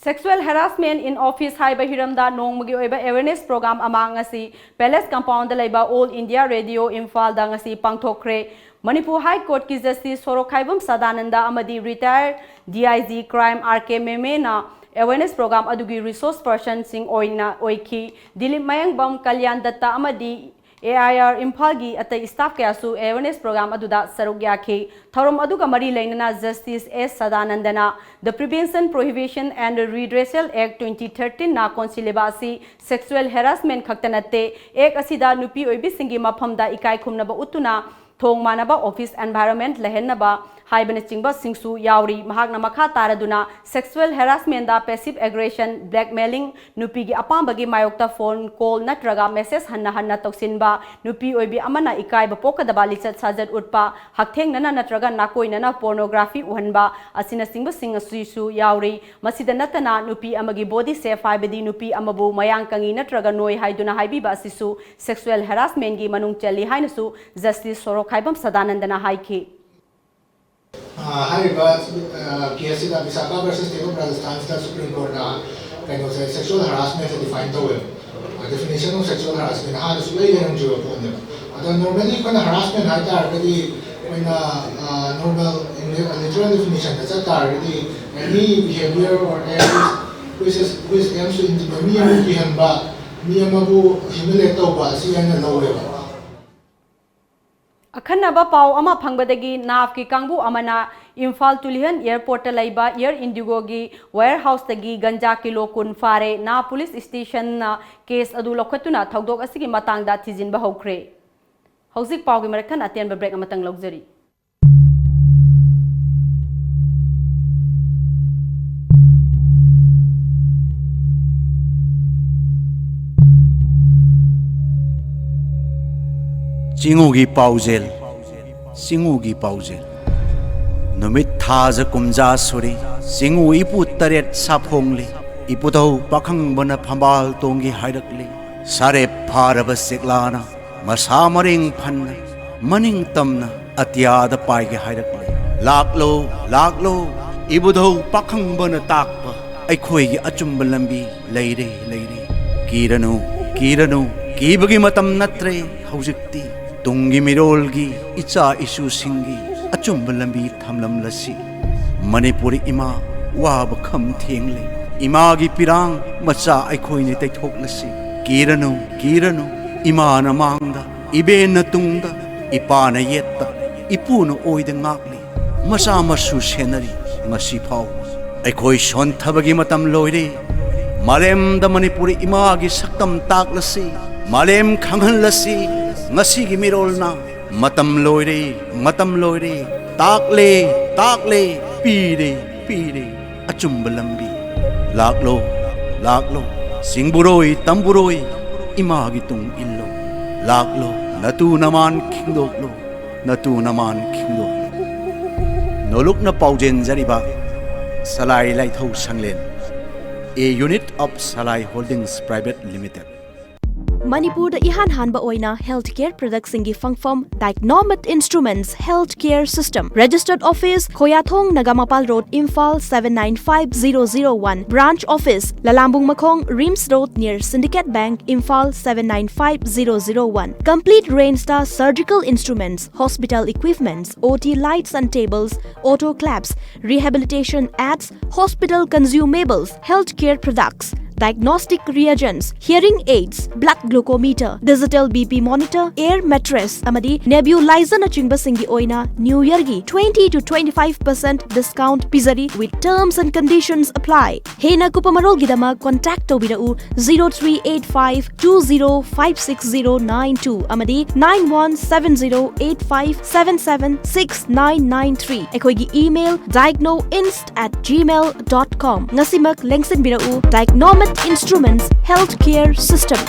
Sexual harassment in office ꯍꯥꯏꯕ ꯍꯤꯔꯝꯗ ꯅꯣꯡꯃꯒꯤ ꯑꯣꯏꯕ awareness program ꯑꯃ ꯉꯁꯤ Palace Compoundꯗ ꯂꯩꯕ All India Radio ꯏꯝꯐꯥꯜꯗ ꯉꯁꯤ ꯄꯥꯡꯊꯣꯛꯈ꯭ꯔꯦ꯫ ꯃꯅꯤꯄꯨꯔ High Courtꯀꯤ Justice ꯁꯣꯔꯣꯛꯈꯥꯏꯕꯝ ꯁꯗꯥꯅꯟꯗ ꯑꯃꯗꯤ retired D I G Crime R K ꯃꯦꯃꯦꯅ awareness program ꯑꯗꯨꯒꯤ resource personꯁꯤꯡ ꯑꯣꯏꯅ ꯑꯣꯏꯈꯤ꯫ ꯗꯤꯂꯤꯞ ꯃꯌꯥꯡꯕꯝ, ꯀꯂꯌꯥꯟ ꯗꯠꯇ ꯑꯃꯗꯤ A I R ꯏꯝꯐꯥꯜꯒꯤ ꯑꯇꯩ staff ꯀꯌꯥꯁꯨ awareness program ꯑꯗꯨꯗ ꯁꯔꯨꯛ ꯌꯥꯈꯤ꯫ ꯊꯧꯔꯝ ꯑꯗꯨꯒ ꯃꯔꯤ ꯂꯩꯅꯅ Justice S ꯁꯗꯥꯅꯟꯗꯅ The Prevention, Prohibition and Redressal Act twenty thirteenꯅ ꯀꯣꯟꯁꯤꯜꯂꯤꯕ ꯑꯁꯤ sexual harassment ꯈꯛꯇ ꯅꯠꯇꯦ꯫ Act ꯑꯁꯤꯗ ꯅꯨꯄꯤ ꯑꯣꯏꯕꯤꯁꯤꯡꯒꯤ ꯃꯐꯝꯗ ꯏꯀꯥꯏ ꯈꯨꯝꯅꯕ ꯎꯠꯇꯨꯅ ꯊꯣꯡ ꯃꯥꯟꯅꯕ office environment ꯂꯩꯍꯟꯅꯕ ꯍꯥꯏꯕꯅꯆꯤꯡꯕꯁꯤꯡꯁꯨ ꯌꯥꯎꯔꯤ꯫ ꯃꯍꯥꯛꯅ ꯃꯈꯥ ꯇꯥꯔꯗꯨꯅ sexual harassmentꯗ passive aggression, blackmailing, ꯅꯨꯄꯤꯒꯤ ꯑꯄꯥꯝꯕꯒꯤ ꯃꯥꯌꯣꯛꯇ phone call ꯅꯠꯇ꯭ꯔꯒ message ꯍꯟꯅ ꯍꯟꯅ ꯇꯧꯁꯤꯟꯕ, ꯅꯨꯄꯤ ꯑꯣꯏꯕꯤ ꯑꯃꯅ ꯏꯀꯥꯏꯕ ꯄꯣꯛꯀꯗꯕ ꯂꯤꯆꯠ ꯁꯥꯖꯠ ꯎꯠꯄ, ꯍꯛꯊꯦꯡꯅꯅ ꯅꯠꯇ꯭ꯔꯒ ꯅꯥꯀꯣꯏꯅꯅ pornography ꯎꯍꯟꯕ ꯑꯁꯤꯅꯆꯤꯡꯕꯁꯤꯡ ꯑꯁꯤꯁꯨ ꯌꯥꯎꯔꯤ꯫ ꯃꯁꯤꯗ ꯅꯠꯇꯅ ꯅꯨꯄꯤ ꯑꯃꯒꯤ body shape ꯍꯥꯏꯕꯗꯤ ꯅꯨꯄꯤ ꯑꯃꯕꯨ ꯃꯌꯥꯡ ꯀꯪꯉꯤ ꯅꯠꯇ꯭ꯔꯒ ꯅꯣꯏ ꯍꯥꯏꯗꯨꯅ ꯍꯥꯏꯕꯤꯕ ꯑꯁꯤꯁꯨ sexual harassmentꯀꯤ ꯃꯅꯨꯡ ꯆꯜꯂꯤ ꯍꯥꯏꯅꯁꯨ Justice ꯁꯣꯔꯣꯛꯈꯥꯏꯕꯝ ꯁꯗꯥꯅꯟꯗꯅ ꯍꯥꯏꯈꯤ꯫ ꯑ, ꯍꯥꯏꯔꯤꯕ, ꯑ, case ꯁꯤꯗ Visakha versus State of Rajasthan ꯁꯤꯗ Supreme Courtꯅ ꯀꯩꯅꯣꯁꯦ, sexual harassment ꯁꯦ define ꯇꯧꯋꯦꯕ꯫ ꯑ, definition of sexual harassment ꯍꯥꯟꯅ ꯁꯨꯡꯂꯩ ꯂꯩꯔꯝꯗ꯭ꯔꯤꯕ ꯄꯣꯠꯅꯦꯕ꯫ ꯑꯗꯣ normally ꯑꯩꯈꯣꯏꯅ harassment ꯍꯥꯏ ꯇꯥꯔꯒꯗꯤ, ꯑꯩꯈꯣꯏꯅ, ꯑ, normal English literal definition ꯗ ꯆꯠ ꯇꯥꯔꯒꯗꯤ, any behavior or act which, which is, which aims to intimidate, ꯃꯤ ꯑꯃ ꯀꯤꯍꯟꯕ, ꯃꯤ ꯑꯃꯕꯨ humiliate ꯇꯧꯕ, ꯑꯁꯤ ꯍꯥꯏꯅ ꯂꯧꯋꯦꯕ꯫ ꯑꯈꯟꯅꯕ ꯄꯥꯎ ꯑꯃ ꯐꯪꯕꯗꯒꯤ NAVꯀꯤ ꯀꯥꯡꯕꯨ ꯑꯃꯅ ꯏꯝꯐꯥꯜ ꯇꯨꯂꯤꯍꯟ airportꯇ ꯂꯩꯕ Air Indigoꯒꯤ warehouseꯇꯒꯤ ꯒꯟꯖꯥ ꯀꯤꯂꯣ ꯀꯨꯟ ꯐꯥꯔꯦ꯫ NAV police stationꯅ case ꯑꯗꯨ ꯂꯧꯈꯠꯇꯨꯅ ꯊꯧꯗꯣꯛ ꯑꯁꯤꯒꯤ ꯃꯇꯥꯡꯗ ꯊꯤꯖꯤꯟꯕ ꯍꯧꯈ꯭ꯔꯦ꯫ ꯍꯧꯖꯤꯛ ꯄꯥꯎꯒꯤ ꯃꯔꯛ ꯊꯠꯅ ꯑꯇꯦꯟꯕ break ꯑꯃꯇꯪ ꯂꯧꯖꯔꯤ꯫ ꯆꯤꯉꯨꯒꯤ ꯄꯥꯎꯖꯦꯜ, ꯆꯤꯉꯨꯒꯤ ꯄꯥꯎꯖꯦꯜ꯫ ꯅꯨꯃꯤꯠ ꯊꯥꯖ ꯀꯨꯝꯖꯥ ꯁꯨꯔꯦ, ꯆꯤꯉꯨ ꯏꯄꯨ ꯇꯔꯦꯠ ꯁꯥꯐꯣꯡꯂꯦ꯫ ꯏꯄꯨꯙꯧ ꯄꯥꯈꯪꯕꯅ ꯐꯝꯕꯥꯜ ꯇꯣꯡꯒꯦ ꯍꯥꯏꯔꯛꯂꯦ꯫ ꯁꯥꯔꯦꯞ ꯐꯥꯔꯕ ꯆꯦꯛꯂꯥꯅ ꯃꯁꯥ ꯃꯔꯦꯡ ꯐꯟꯅ ꯃꯅꯤꯡ ꯇꯝꯅ ꯑꯇꯤꯌꯥꯗ ꯄꯥꯏꯒꯦ ꯍꯥꯏꯔꯛꯂꯦ꯫ "ꯂꯥꯛꯂꯣ, ꯂꯥꯛꯂꯣ, ꯏꯕꯨꯙꯧ ꯄꯥꯈꯪꯕꯅ ꯇꯥꯛꯄ ꯑꯩꯈꯣꯏꯒꯤ ꯑꯆꯨꯝꯕ ꯂꯝꯕꯤ ꯂꯩꯔꯦ, ꯂꯩꯔꯦ꯫ ꯀꯤꯔꯅꯨ, ꯀꯤꯔꯅꯨ, ꯀꯤꯕꯒꯤ ꯃꯇꯝ ꯅꯠꯇ꯭ꯔꯦ ꯍꯧꯖꯤꯛꯇꯤ꯫ ꯇꯨꯡꯒꯤ ꯃꯤꯔꯣꯜꯒꯤ ꯏꯆꯥ ꯏꯁꯨꯁꯤꯡꯒꯤ ꯑꯆꯨꯝꯕ ꯂꯝꯕꯤ ꯊꯝꯂꯝꯂꯁꯤ꯫ ꯃꯅꯤꯄꯨꯔ ꯏꯃꯥ ꯋꯥꯕ ꯈꯝ ꯊꯦꯡꯂꯦ꯫ ꯏꯃꯥꯒꯤ ꯄꯤꯔꯥꯡ ꯃꯆꯥ ꯑꯩꯈꯣꯏꯅ ꯇꯩꯊꯣꯛꯂꯁꯤ꯫ ꯀꯤꯔꯅꯨ, ꯀꯤꯔꯅꯨ, ꯏꯃꯥꯅ ꯃꯥꯡꯗ, ꯏꯕꯦꯟꯅ ꯇꯨꯡꯗ, ꯏꯄꯥꯅ ꯌꯦꯠꯇ, ꯏꯄꯨꯅ ꯑꯣꯏꯗ ꯉꯥꯛꯂꯤ꯫ ꯃꯆꯥ ꯃꯁꯨ ꯁꯦꯟꯅꯔꯤ ꯉꯁꯤ ꯐꯥꯎ꯫ ꯑꯩꯈꯣꯏ ꯁꯣꯟꯊꯕꯒꯤ ꯃꯇꯝ ꯂꯣꯏꯔꯦ꯫ ꯃꯥꯂꯦꯝꯗ ꯃꯅꯤꯄꯨꯔ ꯏꯃꯥꯒꯤ ꯁꯛꯇꯝ ꯇꯥꯛꯂꯁꯤ, ꯃꯥꯂꯦꯝ ꯈꯪꯍꯜꯂꯁꯤ꯫ ꯉꯁꯤꯒꯤ ꯃꯤꯔꯣꯜꯅ ꯃꯇꯝ ꯂꯣꯏꯔꯦ, ꯃꯇꯝ ꯂꯣꯏꯔꯦ꯫ ꯇꯥꯛꯂꯦ, ꯇꯥꯛꯂꯦ, ꯄꯤꯔꯦ, ꯄꯤꯔꯦ ꯑꯆꯨꯝꯕ ꯂꯝꯕꯤ꯫ ꯂꯥꯛꯂꯣ, ꯂꯥꯛꯂꯣ, ꯆꯤꯡꯕꯨꯔꯣꯏ, ꯇꯝꯕꯨꯔꯣꯏ, ꯏꯃꯥꯒꯤ ꯇꯨꯡ ꯏꯜꯂꯣ꯫ ꯂꯥꯛꯂꯣ, ꯅꯇꯨ ꯅꯃꯥꯟ ꯈꯤꯡꯗꯣꯛꯂꯣ, ꯅꯇꯨ ꯅꯃꯥꯟ ꯈꯤꯡꯗꯣꯛꯂꯣ꯫ ꯅꯣꯂꯨꯛꯅ ꯄꯥꯎꯖꯦꯟꯖꯔꯤꯕ ꯁꯂꯥꯏ ꯂꯥꯏꯊꯧ ꯁꯪꯂꯦꯟ, a unit of Salai Holdings Private Limited꯫ ꯃꯅꯤꯄꯨꯔꯗ ꯏꯍꯥꯟ ꯍꯥꯟꯕ ꯑꯣꯏꯅ health care productꯁꯤꯡꯒꯤ ꯐꯪꯐꯝ Dicnomate Instruments Health Care System, Registered Office, ꯈꯣꯌꯥꯊꯣꯡ, Nagamapal Road, Imphal seven nine five zero zero one, Branch Office, ꯂꯂꯥꯝꯕꯨꯡ ꯃꯈꯣꯡ, RIMS Road near Syndicate Bank, Imphal seven nine five zero zero one꯫ Complete range the surgical instruments, hospital equipments, O T lights and tables, autoclaves, rehabilitation aids, hospital consumables, healthcare products, diagnostic reagents, hearing aids, blood glucometer, digital B P monitor, air mattress ꯑꯃꯗꯤ nebulizer ꯅꯆꯤꯡꯕꯁꯤꯡꯒꯤ ꯑꯣꯏꯅ New Yearꯒꯤ twenty to twenty five percent discount ꯄꯤꯖꯔꯤ, with terms and conditions apply꯫ ꯍꯦꯟꯅ ꯀꯨꯞꯄ ꯃꯔꯣꯜꯒꯤꯗꯃꯛ contact ꯇꯧꯕꯤꯔꯛꯎ zero three eight five two zero five six zero nine two ꯑꯃꯗꯤ nine one seven zero eight five seven seven six nine nine three꯫ ꯑꯩꯈꯣꯏꯒꯤ email diagnoinst at gmail dot com꯫ ꯉꯁꯤꯃꯛ ꯂꯦꯡꯁꯤꯟꯕꯤꯔꯛꯎ Dicnomate Instruments Health Care System꯫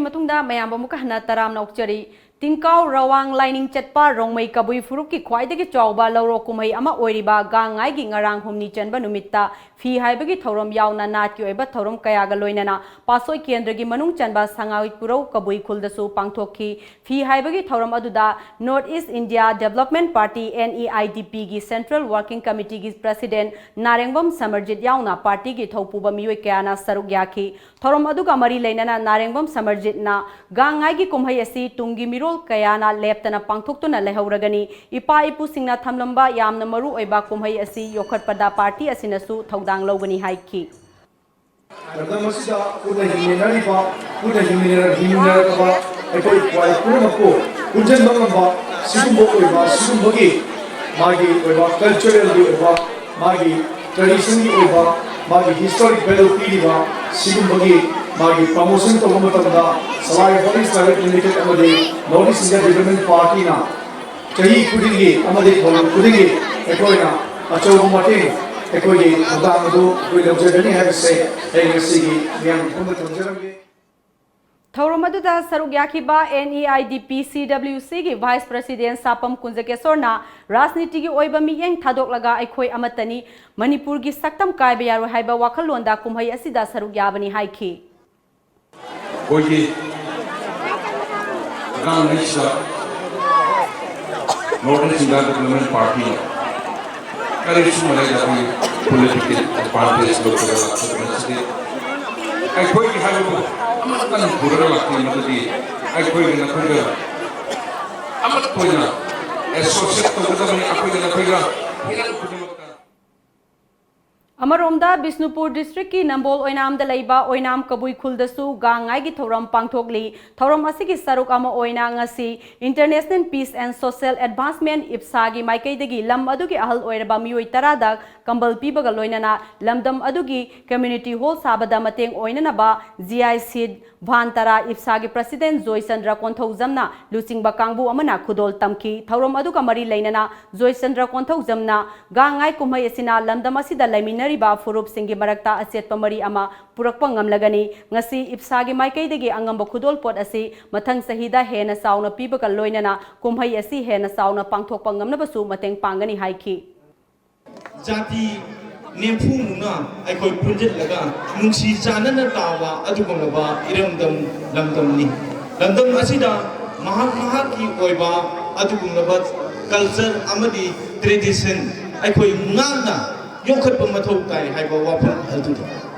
ꯃꯇꯨꯡꯗ ꯃꯌꯥꯝꯕꯨ ꯑꯃꯨꯛꯀ ꯍꯟꯅ ꯇꯔꯥꯝꯅ ꯑꯣꯛꯆꯔꯤ꯫ ꯇꯤꯡꯀꯥꯎ ꯔꯋꯥꯡ ꯂꯥꯏꯅꯤꯡ ꯆꯠꯄ ꯔꯣꯡꯃꯩ ꯀꯕꯨꯏ ꯐꯨꯔꯨꯞꯀꯤ ꯈ꯭ꯋꯥꯏꯗꯒꯤ ꯆꯥꯎꯕ ꯂꯧꯔꯣꯛ ꯀꯨꯝꯍꯩ ꯑꯃ ꯑꯣꯏꯔꯤꯕ ꯒꯥꯡ ꯉꯥꯏꯒꯤ ꯉꯔꯥꯡ ꯍꯨꯝꯅꯤ ꯆꯟꯕ ꯅꯨꯃꯤꯠꯇ ꯐꯤ ꯍꯥꯏꯕꯒꯤ ꯊꯧꯔꯝ ꯌꯥꯎꯅ ꯅꯥꯠꯀꯤ ꯑꯣꯏꯕ ꯊꯧꯔꯝ ꯀꯌꯥꯒ ꯂꯣꯏꯅꯅ ꯄꯥꯠꯁꯣꯏ ꯀꯦꯟꯗ꯭ꯔꯒꯤ ꯃꯅꯨꯡ ꯆꯟꯕ ꯁꯉꯥꯏꯄꯨꯔꯧ ꯀꯕꯨꯏ ꯈꯨꯜꯗꯁꯨ ꯄꯥꯡꯊꯣꯛꯈꯤ꯫ ꯐꯤ ꯍꯥꯏꯕꯒꯤ ꯊꯧꯔꯝ ꯑꯗꯨꯗ North East India Development Party, N E I D P, ꯒꯤ Central Working Committee ꯒꯤ President ꯅꯥꯔꯦꯡꯕꯝ ꯁꯃꯔꯖꯤꯠ ꯌꯥꯎꯅ party ꯒꯤ ꯊꯧꯄꯨꯕ ꯃꯤꯑꯣꯏ ꯀꯌꯥꯅ ꯁꯔꯨꯛ ꯌꯥꯈꯤ꯫ ꯊꯧꯔꯝ ꯑꯗꯨꯒ ꯃꯔꯤ ꯂꯩꯅꯅ ꯅꯥꯔꯦꯡꯕꯝ ꯁꯃꯔꯖꯤꯠꯅ ꯒꯥꯡ ꯉꯥꯏꯒꯤ ꯀꯨꯝꯍꯩ ꯑꯁꯤ ꯇꯨꯡꯒꯤ ꯃꯤꯔꯣꯜ ꯀꯌꯥꯅ ꯂꯦꯞꯇꯅ ꯄꯥꯡꯊꯣꯛꯇꯨꯅ ꯂꯩꯍꯧꯔꯒꯅꯤ, ꯏꯄꯥ ꯏꯄꯨꯁꯤꯡꯅ ꯊꯝꯂꯝꯕ ꯌꯥꯝꯅ ꯃꯔꯨ ꯑꯣꯏꯕ ꯀꯨꯝꯍꯩ ꯑꯁꯤ ꯌꯣꯛꯈꯠꯄꯗ party ꯑꯁꯤꯅꯁꯨ ꯊꯧꯗꯥꯡ ꯂꯧꯒꯅꯤ ꯍꯥꯏꯈꯤ꯫ ꯂꯝꯗꯝ ꯑꯁꯤꯗ ꯄꯨꯟꯅ ꯍꯤꯡꯃꯤꯟꯅꯔꯤꯕ, ꯄꯨꯟꯅ ꯍꯤꯡꯃꯤꯟꯅꯔ-, ꯍꯤꯡꯃꯤꯟꯅꯔꯛꯄ ꯑꯩꯈꯣꯏ ꯄꯨꯝꯅꯃꯛꯄꯨ ꯄꯨꯟꯁꯤꯟꯕ ꯉꯝꯕ ꯁꯤꯒꯨꯝꯕ ꯑꯣꯏꯕ, ꯁꯤꯒꯨꯝꯕꯒꯤ ꯃꯥꯒꯤ ꯑꯣꯏꯕ cultural ꯒꯤ ꯑꯣꯏꯕ, ꯃꯥꯒꯤ tradition ꯒꯤ ꯑꯣꯏꯕ, ꯃꯥꯒꯤ historic value ꯄꯤꯔꯤꯕ ꯁꯤꯒꯨꯝꯕꯒꯤ ꯃꯥꯒꯤ promotion ꯇꯧꯕ ꯃꯇꯝꯗ Salai Holdings Private Limited ꯑꯃꯗꯤ North East India Development Party ꯅ ꯆꯍꯤ ꯈꯨꯗꯤꯡꯒꯤ ꯑꯃꯗꯤ ꯊꯧꯔꯝ ꯈꯨꯗꯤꯡꯒꯤ ꯑꯩꯈꯣꯏꯅ ꯑꯆꯧꯕ ꯃꯇꯦꯡ, ꯑꯩꯈꯣꯏꯒꯤ ꯊꯧꯗꯥꯡ ꯑꯗꯨ ꯑꯩꯈꯣꯏ ꯂꯧꯖꯒꯅꯤ ꯍꯥꯏꯕꯁꯦ ꯑꯩ ꯉꯁꯤꯒꯤ ꯃꯤꯌꯥꯝꯒꯤ ꯃꯐꯝꯗ ꯊꯝꯖꯔꯝꯒꯦ꯫ ꯊꯧꯔꯝ ꯑꯗꯨꯗ ꯁꯔꯨꯛ ꯌꯥꯈꯤꯕ N E I D P C W C ꯒꯤ Vice President ꯁꯥꯄꯝ ꯀꯨꯟꯖꯀꯦꯁꯣꯔꯅ ꯔꯥꯖꯅꯤꯇꯤꯒꯤ ꯑꯣꯏꯕ ꯃꯤꯠꯌꯦꯡ ꯊꯥꯗꯣꯛꯂꯒ ꯑꯩꯈꯣꯏ ꯑꯃꯠꯇꯅꯤ, ꯃꯅꯤꯄꯨꯔꯒꯤ ꯁꯛꯇꯝ ꯀꯥꯏꯕ ꯌꯥꯔꯣꯏ ꯍꯥꯏꯕ ꯋꯥꯈꯜꯂꯣꯟꯗ ꯀꯨꯝꯍꯩ ꯑꯁꯤꯗ ꯁꯔꯨꯛ ꯌꯥꯕꯅꯤ ꯍꯥꯏꯈꯤ꯫ ꯑꯩꯈꯣꯏꯒꯤ ꯒꯥꯡ ꯉꯥꯏꯁꯤꯗ North East India Development Party ꯀꯔꯤꯁꯨ ꯃꯔꯩꯗ ꯑꯩꯈꯣꯏꯒꯤ political advantage ꯂꯧꯔꯒ ꯂꯥꯛꯆꯕ ꯅꯠꯆꯗꯦ꯫ ꯑꯩꯈꯣꯏꯒꯤ ꯍꯥꯏꯕꯕꯨ ꯑꯃꯠꯇꯪ ꯄꯨꯔꯒ ꯂꯥꯛꯄꯅꯤ, ꯃꯗꯨꯗꯤ ꯑꯩꯈꯣꯏꯒ ꯅꯈꯣꯏꯒ ꯑꯃꯠꯇ ꯑꯣꯏꯅ associate ꯇꯧꯒꯗꯕꯅꯤ, ꯑꯩꯈꯣꯏꯒ ꯅꯈꯣꯏꯒ ꯍꯤꯔꯝ ꯈꯨꯗꯤꯡꯃꯛꯇ꯫ ꯑꯃꯔꯣꯝꯗ ꯕꯤꯁꯅꯨꯄꯨꯔ district ꯀꯤ ꯅꯝꯕꯣꯜ ꯑꯣꯏꯅꯥꯝꯗ ꯂꯩꯕ ꯑꯣꯏꯅꯥꯝ ꯀꯕꯨꯏ ꯈꯨꯜꯗꯁꯨ ꯒꯥꯡ ꯉꯥꯏꯒꯤ ꯊꯧꯔꯝ ꯄꯥꯡꯊꯣꯛꯂꯤ꯫ ꯊꯧꯔꯝ ꯑꯁꯤꯒꯤ ꯁꯔꯨꯛ ꯑꯃ ꯑꯣꯏꯅ ꯉꯁꯤ International Peace and Social Advancement, ꯏꯞꯁꯥꯒꯤ ꯃꯥꯏꯀꯩꯗꯒꯤ ꯂꯝ ꯑꯗꯨꯒꯤ ꯑꯍꯜ ꯑꯣꯏꯔꯕ ꯃꯤꯑꯣꯏ ꯇꯔꯥꯗ ꯀꯝꯕꯜ ꯄꯤꯕꯒ ꯂꯣꯏꯅꯅ ꯂꯝꯗꯝ ꯑꯗꯨꯒꯤ community hall ꯁꯥꯕꯗ ꯃꯇꯦꯡ ꯑꯣꯏꯅꯅꯕ G I seat, van ꯇꯔꯥ ꯏꯞꯁꯥꯒꯤ President ꯖꯣꯏꯆꯟꯗ꯭ꯔ ꯀꯣꯟꯊꯧꯖꯝꯅ ꯂꯨꯆꯤꯡꯕ ꯀꯥꯡꯕꯨ ꯑꯃꯅ ꯈꯨꯗꯣꯜ ꯇꯝꯈꯤ꯫ ꯊꯧꯔꯝ ꯑꯗꯨꯒ ꯃꯔꯤ ꯂꯩꯅꯅ ꯖꯣꯏꯆꯟꯗ꯭ꯔ ꯀꯣꯟꯊꯧꯖꯝꯅ ꯒꯥꯡ ꯉꯥꯏ ꯀꯨꯝꯍꯩ ꯑꯁꯤꯅ ꯂꯝꯗꯝ ꯑꯁꯤꯗ ꯂꯩꯃꯤꯟꯅꯔꯤ ꯂꯩꯔꯤꯕ ꯐꯨꯔꯨꯞꯁꯤꯡꯒꯤ ꯃꯔꯛꯇ ꯑꯆꯦꯠꯄ ꯃꯔꯤ ꯑꯃ ꯄꯨꯔꯛꯄ ꯉꯝꯂꯒꯅꯤ꯫ ꯉꯁꯤ ꯏꯞꯁꯥꯒꯤ ꯃꯥꯏꯀꯩꯗꯒꯤ ꯑꯉꯝꯕ ꯈꯨꯗꯣꯜꯄꯣꯠ ꯑꯁꯤ ꯃꯊꯪ ꯆꯍꯤꯗ ꯍꯦꯟꯅ ꯆꯥꯎꯅ ꯄꯤꯕꯒ ꯂꯣꯏꯅꯅ ꯀꯨꯝꯍꯩ ꯑꯁꯤ ꯍꯦꯟꯅ ꯆꯥꯎꯅ ꯄꯥꯡꯊꯣꯛꯄ ꯉꯝꯅꯕꯁꯨ ꯃꯇꯦꯡ ꯄꯥꯡꯒꯅꯤ ꯍꯥꯏꯈꯤ꯫ ꯖꯥꯇꯤ ꯅꯤꯐꯨꯃꯨꯛꯅ ꯑꯩꯈꯣꯏ ꯄꯨꯟꯁꯤꯜꯂꯒ ꯅꯨꯡꯁꯤ ꯆꯥꯟꯅꯅ ꯇꯥꯕ ꯑꯗꯨꯒꯨꯝꯂꯕ ꯏꯔꯝꯗꯝ ꯂꯝꯗꯝꯅꯤ꯫ ꯂꯝꯗꯝ ꯑꯁꯤꯗ ꯃꯍꯥꯛ ꯃꯍꯥꯛꯀꯤ ꯑꯣꯏꯕ ꯑꯗꯨꯒꯨꯝꯂꯕ culture ꯑꯃꯗꯤ tradition ꯑꯩꯈꯣꯏ ꯉꯥꯛꯅ ꯌꯣꯛꯈꯠꯄ ꯃꯊꯧ ꯇꯥꯏ ꯍꯥꯏꯕ ꯋꯥꯐꯝ ꯑꯗꯨꯅꯤ꯫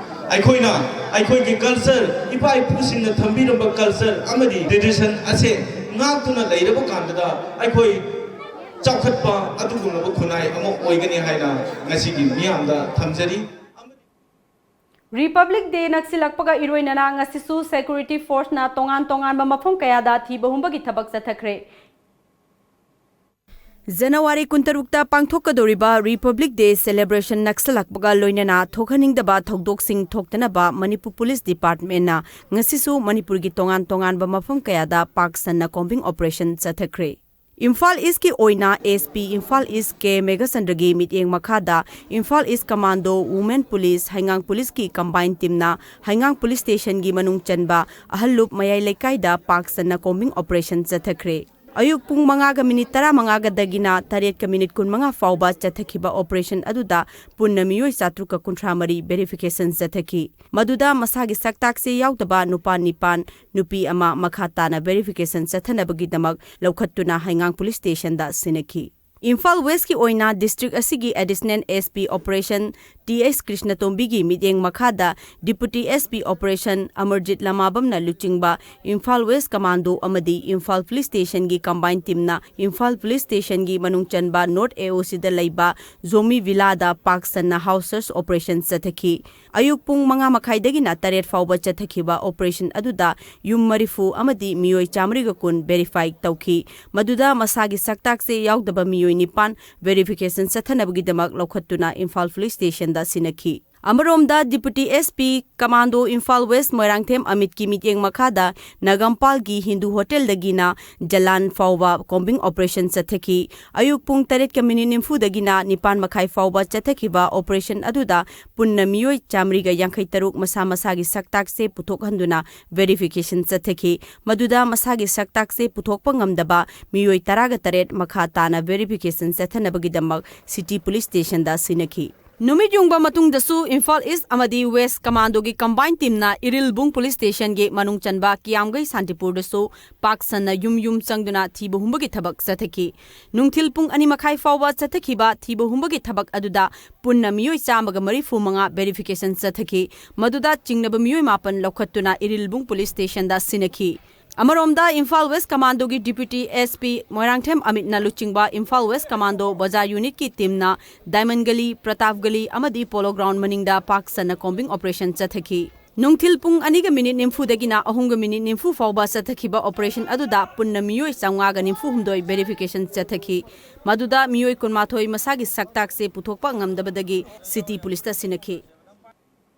ꯑꯩꯈꯣꯏꯅ ꯑꯩꯈꯣꯏꯒꯤ culture, ꯏꯄꯥ ꯏꯄꯨꯁꯤꯡꯅ ꯊꯝꯕꯤꯔꯝꯕ culture ꯑꯃꯗꯤ tradition ꯑꯁꯦ ꯉꯥꯛꯇꯨꯅ ꯂꯩꯔꯕ ꯀꯥꯟꯗ ꯑꯩꯈꯣꯏ ꯆꯥꯎꯈꯠꯄ ꯑꯗꯨꯒꯨꯝꯂꯕ ꯈꯨꯟꯅꯥꯏ ꯑꯃ ꯑꯣꯏꯒꯅꯤ ꯍꯥꯏꯅ ꯉꯁꯤꯒꯤ ꯃꯤꯌꯥꯝꯗ ꯊꯝꯖꯔꯤ꯫ Republic Day ꯅꯛꯁꯤꯜꯂꯛꯄꯒ ꯏꯔꯣꯏꯅꯅ ꯉꯁꯤꯁꯨ security force ꯅ ꯇꯣꯉꯥꯟ ꯇꯣꯉꯥꯟꯕ ꯃꯐꯝ ꯀꯌꯥꯗ ꯊꯤꯕ ꯍꯨꯝꯕꯒꯤ ꯊꯕꯛ ꯆꯠꯊꯈ꯭ꯔꯦ꯫ ꯖꯅꯋꯥꯔꯤ ꯀꯨꯟꯇꯔꯨꯛꯇ ꯄꯥꯡꯊꯣꯛꯀꯗꯧꯔꯤꯕ Republic Day celebration ꯅꯛꯁꯤꯜꯂꯛꯄꯒ ꯂꯣꯏꯅꯅ ꯊꯣꯛꯍꯟꯅꯤꯡꯗꯕ ꯊꯧꯗꯣꯛꯁꯤꯡ ꯊꯣꯛꯇꯅꯕ ꯃꯅꯤꯄꯨꯔ ꯄꯨꯂꯤꯁ ꯗꯤꯄꯥꯔꯠꯃꯦꯟꯅ ꯉꯁꯤꯁꯨ ꯃꯅꯤꯄꯨꯔꯒꯤ ꯇꯣꯉꯥꯟ ꯇꯣꯉꯥꯟꯕ ꯃꯐꯝ ꯀꯌꯥꯗ ꯄꯥꯛ ꯁꯟꯅ combing operation ꯆꯠꯊꯈ꯭ꯔꯦ꯫ ꯏꯝꯐꯥꯜ ꯏꯁꯀꯤ ꯑꯣꯏꯅ SP ꯏꯝꯐꯥꯜ ꯏꯁ ꯀꯦ ꯃꯦꯘꯆꯟꯗ꯭ꯔꯒꯤ ꯃꯤꯠꯌꯦꯡ ꯃꯈꯥꯗ ꯏꯝꯐꯥꯜ ꯏꯁ ꯀꯃꯥꯟꯗꯣ, ꯋꯨꯃꯦꯟ ꯄꯨꯂꯤꯁ, ꯍꯩꯉꯥꯡ ꯄꯨꯂꯤꯁꯀꯤ combine teamꯅ ꯍꯩꯉꯥꯡ ꯄꯨꯂꯤꯁ ꯁ꯭ꯇꯦꯁꯟꯒꯤ ꯃꯅꯨꯡ ꯆꯟꯕ ꯑꯍꯜꯂꯨꯞ ꯃꯌꯥꯏ ꯂꯩꯀꯥꯏꯗ ꯄꯥꯛ ꯁꯟꯅ combing operation ꯆꯠꯊꯈ꯭ꯔꯦ꯫ ꯑꯌꯨꯛ ꯄꯨꯡ ꯃꯉꯥꯒ ꯃꯤꯅꯤꯠ ꯇꯔꯥꯃꯉꯥꯗꯒꯤꯅ ꯇꯔꯦꯠꯀ ꯃꯤꯅꯤꯠ ꯀꯨꯟꯃꯉꯥ ꯐꯥꯎꯕ ꯆꯠꯊꯈꯤꯕ operation ꯑꯗꯨꯗ ꯄꯨꯟꯅ ꯃꯤꯑꯣꯏ ꯆꯥꯇ꯭ꯔꯨꯛꯀ ꯀꯨꯟꯊ꯭ꯔꯥ ꯃꯔꯤ verification ꯆꯠꯊꯈꯤ꯫ ꯃꯗꯨꯗ ꯃꯁꯥꯒꯤ ꯁꯛꯇꯥꯛ ꯆꯦ ꯌꯥꯎꯗꯕ ꯅꯨꯄꯥ ꯅꯤꯄꯥꯟ, ꯅꯨꯄꯤ ꯑꯃ ꯃꯈꯥ ꯇꯥꯅ verification ꯆꯠꯊꯅꯕꯒꯤꯗꯃꯛ ꯂꯧꯈꯠꯇꯨꯅ ꯍꯩꯉꯥꯡ ꯄꯨꯂꯤꯁ ꯁ꯭ꯇꯦꯁꯟꯗ ꯁꯤꯟꯅꯈꯤ꯫ ꯏꯝꯐꯥꯜ ꯋꯦꯁꯀꯤ ꯑꯣꯏꯅ district ꯑꯁꯤꯒꯤ Additional SP Operation T S ꯀ꯭ꯔꯤꯁꯅꯇꯣꯝꯕꯤꯒꯤ ꯃꯤꯠꯌꯦꯡ ꯃꯈꯥꯗ Deputy SP Operation ꯑꯃꯔꯖꯤꯠ ꯂꯃꯥꯕꯝꯅ ꯂꯨꯆꯤꯡꯕ ꯏꯝꯐꯥꯜ ꯋꯦꯁ ꯀꯃꯥꯟꯗꯣ ꯑꯃꯗꯤ ꯏꯝꯐꯥꯜ ꯄꯨꯂꯤꯁ ꯁ꯭ꯇꯦꯁꯟꯒꯤ combine teamꯅ ꯏꯝꯐꯥꯜ ꯄꯨꯂꯤꯁ ꯁ꯭ꯇꯦꯁꯟꯒꯤ ꯃꯅꯨꯡ ꯆꯟꯕ North AOCꯗ ꯂꯩꯕ ꯖꯣꯃꯤ ꯚꯤꯂꯥꯗ ꯄꯥꯛ ꯁꯟꯅ house search operation ꯆꯠꯊꯈꯤ꯫ ꯑꯌꯨꯛ ꯄꯨꯡ ꯃꯉꯥ ꯃꯈꯥꯏꯗꯒꯤꯅ ꯇꯔꯦꯠ ꯐꯥꯎꯕ ꯆꯠꯊꯈꯤꯕ operation ꯑꯗꯨꯗ ꯌꯨꯝ ꯃꯔꯤꯐꯨ ꯑꯃꯗꯤ ꯃꯤꯑꯣꯏ ꯆꯥꯃꯔꯤꯒ ꯀꯨꯟ verify ꯇꯧꯈꯤ꯫ ꯃꯗꯨꯗ ꯃꯁꯥꯒꯤ ꯁꯛꯇꯥꯛ ꯆꯦ ꯌꯥꯎꯗꯕ ꯃꯤꯑꯣꯏ ꯅꯤꯄꯥꯟ verification ꯆꯠꯊꯅꯕꯒꯤꯗꯃꯛ ꯂꯧꯈꯠꯇꯨꯅ ꯏꯝꯐꯥꯜ ꯄꯨꯂꯤꯁ ꯁ꯭ꯇꯦꯁꯟꯗ ꯁꯤꯟꯅꯈꯤ꯫ ꯑꯃꯔꯣꯝꯗ, Deputy S P Commando Imphal West Moirangthem ꯑꯃꯤꯠꯀꯤ ꯃꯤꯠꯌꯦꯡ ꯃꯈꯥꯗ ꯅꯒꯝꯄꯥꯜꯒꯤ ꯍꯤꯟꯗꯨ ꯍꯣꯇꯦꯜꯗꯒꯤꯅ ꯖꯂꯥꯟ ꯐꯥꯎꯕ combing operation ꯆꯠꯊꯈꯤ꯫ ꯑꯌꯨꯛ ꯄꯨꯡ ꯇꯔꯦꯠꯀ ꯃꯤꯅꯤꯠ ꯅꯤꯐꯨꯗꯒꯤꯅ ꯅꯤꯄꯥꯟ ꯃꯈꯥꯏ ꯐꯥꯎꯕ ꯆꯠꯊꯈꯤꯕ operation ꯑꯗꯨꯗ ꯄꯨꯟꯅ ꯃꯤꯑꯣꯏ ꯆꯥꯃꯔꯤꯒ ꯌꯥꯡꯈꯩ ꯇꯔꯨꯛ ꯃꯁꯥ ꯃꯁꯥꯒꯤ ꯁꯛꯇꯥꯛꯁꯦ ꯄꯨꯊꯣꯛꯍꯟꯗꯨꯅ verification ꯆꯠꯊꯈꯤ꯫ ꯃꯗꯨꯗ ꯃꯁꯥꯒꯤ ꯁꯛꯇꯥꯛꯁꯦ ꯄꯨꯊꯣꯛꯄ ꯉꯝꯗꯕ ꯃꯤꯑꯣꯏ ꯇꯔꯥꯒ ꯇꯔꯦꯠ ꯃꯈꯥ ꯇꯥꯅ verification ꯆꯠꯊꯅꯕꯒꯤꯗꯃꯛ City Police Stationꯗ ꯁꯤꯟꯅꯈꯤ꯫ ꯅꯨꯃꯤꯠ ꯌꯨꯡꯕ ꯃꯇꯨꯡꯗꯁꯨ ꯏꯝꯐꯥꯜ East ꯑꯃꯗꯤ West Commandoꯒꯤ combine teamꯅ ꯏꯔꯤꯜꯕꯨꯡ Police Stationꯒꯤ ꯃꯅꯨꯡ ꯆꯟꯕ ꯀꯤꯌꯥꯝꯒꯩ ꯁꯥꯟꯇꯤꯄꯨꯔꯗꯁꯨ ꯄꯥꯛ ꯁꯟꯅ ꯌꯨꯝ ꯌꯨꯝ ꯆꯪꯗꯨꯅ ꯊꯤꯕ ꯍꯨꯝꯕꯒꯤ ꯊꯕꯛ ꯆꯠꯊꯈꯤ꯫ ꯅꯨꯡꯊꯤꯜ ꯄꯨꯡ ꯑꯅꯤ ꯃꯈꯥꯏ ꯐꯥꯎꯕ ꯆꯠꯊꯈꯤꯕ ꯊꯤꯕ ꯍꯨꯝꯕꯒꯤ ꯊꯕꯛ ꯑꯗꯨꯗ ꯄꯨꯟꯅ ꯃꯤꯑꯣꯏ ꯆꯥꯝꯃꯒ ꯃꯔꯤꯐꯨ ꯃꯉꯥ verification ꯆꯠꯊꯈꯤ꯫ ꯃꯗꯨꯗ ꯆꯤꯡꯅꯕ ꯃꯤꯑꯣꯏ ꯃꯥꯄꯟ ꯂꯧꯈꯠꯇꯨꯅ ꯏꯔꯤꯜꯕꯨꯡ Police Stationꯗ ꯁꯤꯟꯅꯈꯤ꯫ ꯑꯃꯔꯣꯝꯗ, Imphal West Commandoꯒꯤ Deputy S P Moirangthem ꯑꯃꯤꯠꯅ ꯂꯨꯆꯤꯡꯕ ꯏꯝꯐꯥꯜ West Commando ꯕꯖꯥꯔ unitꯀꯤ teamꯅ Diamond Gully, Pratap Gully ꯑꯃꯗꯤ Polo Ground ꯃꯅꯤꯡꯗ ꯄꯥꯛ ꯁꯟꯅ combing operation ꯆꯠꯊꯈꯤ꯫ ꯅꯨꯡꯊꯤꯜ ꯄꯨꯡ ꯑꯅꯤꯒ ꯃꯤꯅꯤꯠ ꯅꯤꯐꯨꯗꯒꯤꯅ ꯑꯍꯨꯝꯒ ꯃꯤꯅꯤꯠ ꯅꯤꯐꯨ ꯐꯥꯎꯕ ꯆꯠꯊꯈꯤꯕ operation ꯑꯗꯨꯗ ꯄꯨꯟꯅ ꯃꯤꯑꯣꯏ ꯆꯥꯝꯃꯉꯥꯒ ꯅꯤꯐꯨ ꯍꯨꯝꯗꯣꯏ verification ꯆꯠꯊꯈꯤ꯫ ꯃꯗꯨꯗ ꯃꯤꯑꯣꯏ ꯀꯨꯟꯃꯥꯊꯣꯏ ꯃꯁꯥꯒꯤ ꯁꯛꯇꯥꯛꯁꯦ ꯄꯨꯊꯣꯛꯄ ꯉꯝꯗꯕꯗꯒꯤ City Policeꯇ ꯁꯤꯟꯅꯈꯤ꯫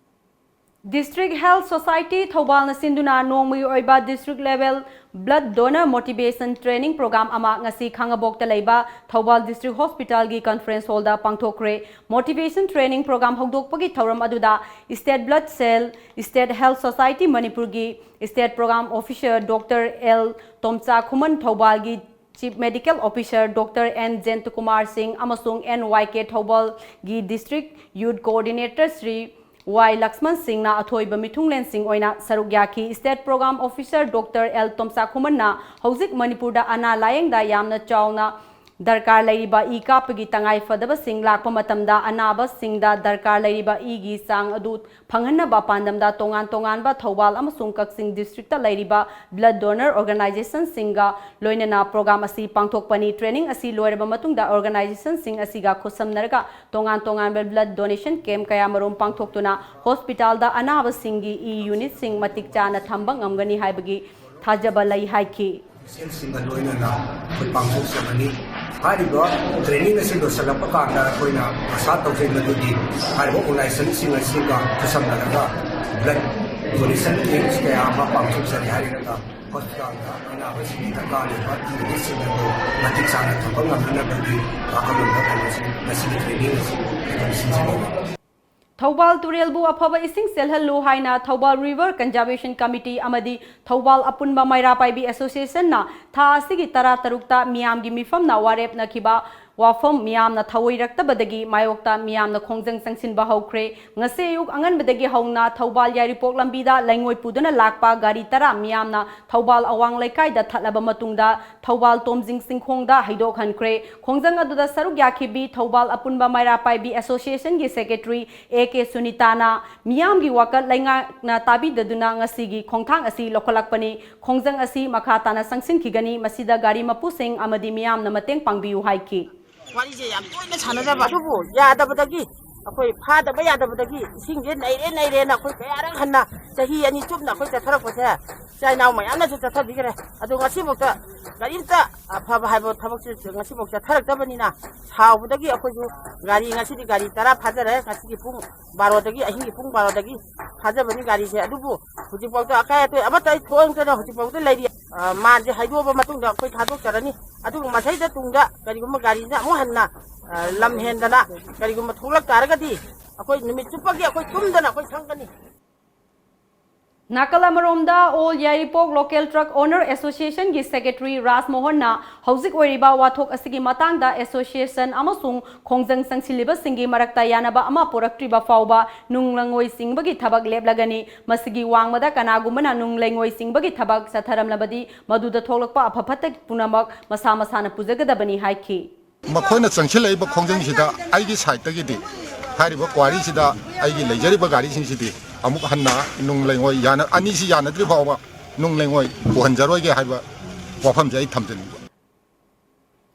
District Health Society ꯊꯧꯕꯥꯜꯅ ꯁꯤꯟꯗꯨꯅ ꯅꯣꯡꯃꯒꯤ ꯑꯣꯏꯕ district level blood donor motivation training program ꯑꯃ ꯉꯁꯤ ꯈꯥꯉꯕꯣꯛꯇ ꯂꯩꯕ Thoubal District Hospitalꯒꯤ conference hallꯗ ꯄꯥꯡꯊꯣꯛꯈ꯭ꯔꯦ꯫ Motivation training program ꯍꯧꯗꯣꯛꯄꯒꯤ ꯊꯧꯔꯝ ꯑꯗꯨꯗ State Blood Cell, State Health Society ꯃꯅꯤꯄꯨꯔꯒꯤ State Program Officer Doctor L ꯇꯣꯝꯆꯥ ꯈꯨꯃꯟ, ꯊꯧꯕꯥꯜꯒꯤ Chief Medical Officer Doctor N ꯖꯦꯟꯇꯀꯨꯃꯥꯔ ꯁꯤꯡ ꯑꯃꯁꯨꯡ N Y K ꯊꯧꯕꯥꯜꯒꯤ District Youth Coordinator Shri ꯋꯥꯏ ꯂꯛꯁꯃꯟ ꯁꯤꯡꯅ ꯑꯊꯣꯏꯕ ꯃꯤꯊꯨꯡꯂꯦꯟꯁꯤꯡ ꯑꯣꯏꯅ ꯁꯔꯨꯛ ꯌꯥꯈꯤ꯫ State Program Officer Doctor L ꯇꯣꯝꯆꯥ ꯈꯨꯃꯟꯅ ꯍꯧꯖꯤꯛ ꯃꯅꯤꯄꯨꯔꯗ ꯑꯅꯥ ꯂꯥꯌꯦꯡꯗ ꯌꯥꯝꯅ ꯆꯥꯎꯅ ꯗꯔꯀꯥꯔ ꯂꯩꯔꯤꯕ ꯏ ꯀꯥꯞꯄꯒꯤ ꯇꯉꯥꯏ ꯐꯗꯕꯁꯤꯡ ꯂꯥꯛꯄ ꯃꯇꯝꯗ ꯑꯅꯥꯕꯁꯤꯡꯗ ꯗꯔꯀꯥꯔ ꯂꯩꯔꯤꯕ ꯏꯒꯤ ꯆꯥꯡ ꯑꯗꯨ ꯐꯪꯍꯟꯅꯕ ꯄꯥꯟꯗꯝꯗ ꯇꯣꯉꯥꯟ ꯇꯣꯉꯥꯟꯕ ꯊꯧꯕꯥꯜ ꯑꯃꯁꯨꯡ ꯀꯛꯆꯤꯡ districtꯇ ꯂꯩꯔꯤꯕ blood donor organizationꯁꯤꯡꯒ ꯂꯣꯏꯅꯅ program ꯑꯁꯤ ꯄꯥꯡꯊꯣꯛꯄꯅꯤ꯫ Training ꯑꯁꯤ ꯂꯣꯏꯔꯕ ꯃꯇꯨꯡꯗ organizationꯁꯤꯡ ꯑꯁꯤꯒ ꯈꯨꯠꯁꯝꯅꯔꯒ ꯇꯣꯉꯥꯟ ꯇꯣꯉꯥꯟꯕ blood donation camp ꯀꯌꯥꯃꯔꯨꯝ ꯄꯥꯡꯊꯣꯛꯇꯨꯅ hospitalꯗ ꯑꯅꯥꯕꯁꯤꯡꯒꯤ ꯏ unitꯁꯤꯡ ꯃꯇꯤꯛ ꯆꯥꯅ ꯊꯝꯕ ꯉꯝꯒꯅꯤ ꯍꯥꯏꯕꯒꯤ ꯊꯥꯖꯕ ꯂꯩ ꯍꯥꯏꯈꯤ꯫ Patientꯁꯤꯡꯒ ꯂꯣꯏꯅꯅ ꯑꯩꯈꯣꯏ ꯄꯥꯡꯊꯣꯛꯆꯒꯅꯤ꯫ ꯍꯥꯏꯔꯤꯕ training ꯑꯁꯤ ꯂꯣꯏꯁꯤꯜꯂꯛꯄ ꯀꯥꯟꯗ ꯑꯩꯈꯣꯏꯅ ꯑꯥꯁꯥ ꯇꯧꯖꯩ ꯃꯗꯨꯗꯤ ꯍꯥꯏꯔꯤꯕ organizationꯁꯤꯡ ꯑꯁꯤꯒ ꯈꯨꯠꯁꯝꯅꯔꯒ blood donation camps ꯀꯌꯥ ꯑꯃ ꯄꯥꯡꯊꯣꯛꯆꯔꯤ ꯍꯥꯏꯔꯒ hospitalꯗ ꯑꯅꯥꯕꯁꯤꯡꯒꯤ ꯗꯔꯀꯥꯔ ꯂꯩꯕ ꯏꯕꯁꯤꯡ ꯑꯗꯨ ꯃꯇꯤꯛ ꯆꯥꯅ ꯊꯝꯕ ꯉꯝꯅꯅꯕꯒꯤ ꯋꯥꯈꯜꯂꯣꯟꯗ ꯀꯩꯅꯣꯁꯤ ꯉꯁꯤꯒꯤ trainingꯁꯤ ꯑꯩꯈꯣꯏ ꯁꯤꯟꯖꯕꯅꯤ꯫ ꯊꯧꯕꯥꯜ ꯇꯨꯔꯦꯜꯕꯨ ꯑꯐꯕ ꯏꯁꯤꯡ ꯆꯦꯜꯍꯜꯂꯨ ꯍꯥꯏꯅ ꯊꯧꯕꯥꯜ River Conservation Committee ꯑꯃꯗꯤ ꯊꯧꯕꯥꯜ ꯑꯄꯨꯟꯕ ꯃꯩꯔꯥ ꯄꯥꯏꯕꯤ Associationꯅ ꯊꯥ ꯑꯁꯤꯒꯤ ꯇꯔꯥ ꯇꯔꯨꯛꯇ ꯃꯤꯌꯥꯝꯒꯤ ꯃꯤꯐꯝꯅ ꯋꯥꯔꯦꯞꯅꯈꯤꯕ ꯋꯥꯐꯝ ꯃꯤꯌꯥꯝꯅ ꯊꯧꯑꯣꯏꯔꯛꯇꯕꯗꯒꯤ ꯃꯥꯌꯣꯛꯇ ꯃꯤꯌꯥꯝꯅ ꯈꯣꯡꯖꯪ ꯆꯪꯁꯤꯟꯕ ꯍꯧꯈ꯭ꯔꯦ꯫ ꯉꯁꯤ ꯑꯌꯨꯛ ꯑꯉꯟꯕꯗꯒꯤ ꯍꯧꯅ ꯊꯧꯕꯥꯜ ꯌꯥꯏꯔꯤꯄꯣꯛ ꯂꯝꯕꯤꯗ ꯂꯩꯉꯣꯏ ꯄꯨꯗꯨꯅ ꯂꯥꯛꯄ ꯒꯥꯔꯤ ꯇꯔꯥ ꯃꯤꯌꯥꯝꯅ ꯊꯧꯕꯥꯜ ꯑꯋꯥꯡ ꯂꯩꯀꯥꯏꯗ ꯊꯠꯂꯕ ꯃꯇꯨꯡꯗ ꯊꯧꯕꯥꯜ ꯇꯣꯝꯖꯤꯡ ꯆꯤꯡꯈꯣꯡꯗ ꯍꯩꯗꯣꯛꯍꯟꯈ꯭ꯔꯦ꯫ ꯈꯣꯡꯖꯪ ꯑꯗꯨꯗ ꯁꯔꯨꯛ ꯌꯥꯈꯤꯕꯤ ꯊꯧꯕꯥꯜ ꯑꯄꯨꯟꯕ ꯃꯩꯔꯥ ꯄꯥꯏꯕꯤ Associationꯒꯤ Secretary A K ꯁꯨꯅꯤꯇꯥꯅ ꯃꯤꯌꯥꯝꯒꯤ ꯋꯥꯀꯠ ꯂꯩꯉꯥꯛꯅ ꯇꯥꯕꯤꯗꯗꯨꯅ ꯉꯁꯤꯒꯤ ꯈꯣꯡꯊꯥꯡ ꯑꯁꯤ ꯂꯧꯈꯠꯂꯛꯄꯅꯤ꯫ ꯈꯣꯡꯖꯪ ꯑꯁꯤ ꯃꯈꯥ ꯇꯥꯅ ꯆꯪꯁꯤꯟꯈꯤꯒꯅꯤ꯫ ꯃꯁꯤꯗ ꯒꯥꯔꯤ ꯃꯄꯨꯁꯤꯡ ꯑꯃꯗꯤ ꯃꯤꯌꯥꯝꯅ ꯃꯇꯦꯡ ꯄꯥꯡꯕꯤꯌꯨ ꯍꯥꯏꯈꯤ꯫ ꯋꯥꯔꯤꯁꯦ ꯌꯥꯝ ꯇꯣꯏꯅ ꯁꯥꯟꯅꯖꯕ ꯑꯗꯨꯕꯨ ꯌꯥꯗꯕꯗꯒꯤ ꯑꯩꯈꯣꯏ ꯐꯥꯗꯕ ꯌꯥꯗꯕꯗꯒꯤ ꯏꯁꯤꯡꯁꯦ ꯅꯩꯔꯦ ꯅꯩꯔꯦꯅ ꯑꯩꯈꯣꯏ ꯀꯌꯥꯔꯛ ꯍꯟꯅ ꯆꯍꯤ ꯑꯅꯤ ꯆꯨꯞꯅ ꯑꯩꯈꯣꯏ ꯆꯠꯊꯔꯛꯄꯁꯦ ꯏꯆꯥ ꯏꯅꯥꯎ ꯃꯌꯥꯝꯅꯁꯨ ꯆꯠꯊꯕꯤꯈ꯭ꯔꯦ꯫ ꯑꯗꯣ ꯉꯁꯤꯐꯥꯎꯗ ꯀꯔꯤꯝꯇ ꯑꯐꯕ ꯍꯥꯏꯕ ꯊꯕꯛꯁꯦ ꯉꯁꯤꯐꯥꯎ ꯆꯠꯊꯔꯛꯇꯕꯅꯤꯅ ꯁꯥꯎꯕꯗꯒꯤ ꯑꯩꯈꯣꯏꯁꯨ ꯒꯥꯔꯤ ꯉꯁꯤꯗꯤ ꯒꯥꯔꯤ ꯇꯔꯥ ꯐꯥꯖꯔꯦ꯫ ꯉꯁꯤꯒꯤ ꯄꯨꯡ ꯕꯥꯔꯣꯗꯒꯤ ꯑꯍꯤꯡꯒꯤ ꯄꯨꯡ ꯕꯥꯔꯣꯗꯒꯤ ꯐꯥꯖꯕꯅꯤ ꯒꯥꯔꯤꯁꯦ꯫ ꯑꯗꯨꯕꯨ ꯍꯧꯖꯤꯛꯐꯥꯎꯗ ꯑꯀꯥꯏ ꯑꯇꯣꯏ ꯑꯃꯠꯇ ꯊꯣꯛꯍꯧꯗꯅ ꯍꯧꯖꯤꯛꯐꯥꯎꯗ ꯂꯩꯔꯤ꯫ ꯃꯥꯟꯁꯦ ꯍꯩꯗꯣꯛꯑꯕ ꯃꯇꯨꯡꯗ ꯑꯩꯈꯣꯏ ꯊꯥꯗꯣꯛꯆꯔꯅꯤ꯫ ꯑꯗꯨꯒ ꯃꯁꯩꯗ ꯇꯨꯡꯗ ꯀꯔꯤꯒꯨꯝꯕ ꯒꯥꯔꯤꯅ ꯑꯃꯨꯛ ꯍꯟꯅ ꯂꯝ ꯍꯦꯟꯗꯅ ꯀꯔꯤꯒꯨꯝꯕ ꯊꯣꯛꯂꯛ ꯇꯥꯔꯒꯗꯤ ꯑꯩꯈꯣꯏ ꯅꯨꯃꯤꯠ ꯆꯨꯞꯄꯒꯤ ꯑꯩꯈꯣꯏ ꯇꯨꯝꯗꯅ ꯑꯩꯈꯣꯏ ꯈꯪꯒꯅꯤ꯫ ꯅꯥꯀꯜ ꯑꯃꯔꯣꯝꯗ All Yairipok Local Truck Owner Associationꯒꯤ Secretary ꯔꯥꯖ ꯃꯣꯍꯟꯅ ꯍꯧꯖꯤꯛ ꯑꯣꯏꯔꯤꯕ ꯋꯥꯊꯣꯛ ꯑꯁꯤꯒꯤ ꯃꯇꯥꯡꯗ Association ꯑꯃꯁꯨꯡ ꯈꯣꯡꯖꯪ ꯆꯪꯁꯤꯜꯂꯤꯕꯁꯤꯡꯒꯤ ꯃꯔꯛꯇ ꯌꯥꯅꯕ ꯑꯃ ꯄꯨꯔꯛꯇ꯭ꯔꯤꯕ ꯐꯥꯎꯕ ꯅꯨꯡ ꯂꯩꯉꯣꯏ ꯆꯤꯡꯕꯒꯤ ꯊꯕꯛ ꯂꯦꯞꯂꯒꯅꯤ꯫ ꯃꯁꯤꯒꯤ ꯋꯥꯡꯃꯗ ꯀꯅꯥꯒꯨꯝꯕꯅ ꯅꯨꯡ ꯂꯩꯉꯣꯏ ꯆꯤꯡꯕꯒꯤ ꯊꯕꯛ ꯆꯠꯊꯔꯝꯂꯕꯗꯤ ꯃꯗꯨꯗ ꯊꯣꯛꯂꯛꯄ ꯑꯐ ꯐꯠꯇ ꯄꯨꯝꯅꯃꯛ ꯃꯁꯥ ꯃꯁꯥꯅ ꯄꯨꯖꯒꯗꯕꯅꯤ ꯍꯥꯏꯈꯤ꯫ ꯃꯈꯣꯏꯅ ꯆꯪꯁꯤꯜꯂꯛꯏꯕ ꯈꯣꯡꯖꯪꯁꯤꯗ ꯑꯩꯒꯤ ꯁꯥꯏꯠꯇꯒꯤꯗꯤ ꯍꯥꯏꯔꯤꯕ quarryꯁꯤꯗ ꯑꯩꯒꯤ ꯂꯩꯖꯔꯤꯕ ꯒꯥꯔꯤꯁꯤꯡꯁꯤꯗꯤ ꯑꯃꯨꯛ ꯍꯟꯅ ꯅꯨꯡ ꯂꯩꯉꯣꯏ ꯌꯥꯅ ꯑꯅꯤꯁꯤ ꯌꯥꯅꯗ꯭ꯔꯤ ꯐꯥꯎꯕ ꯅꯨꯡ ꯂꯩꯉꯣꯏ ꯄꯨꯍꯟꯖꯔꯣꯏꯒꯦ ꯍꯥꯏꯕ ꯋꯥꯐꯝꯁꯦ ꯑꯩ ꯊꯝꯖꯅꯤꯡꯕ꯫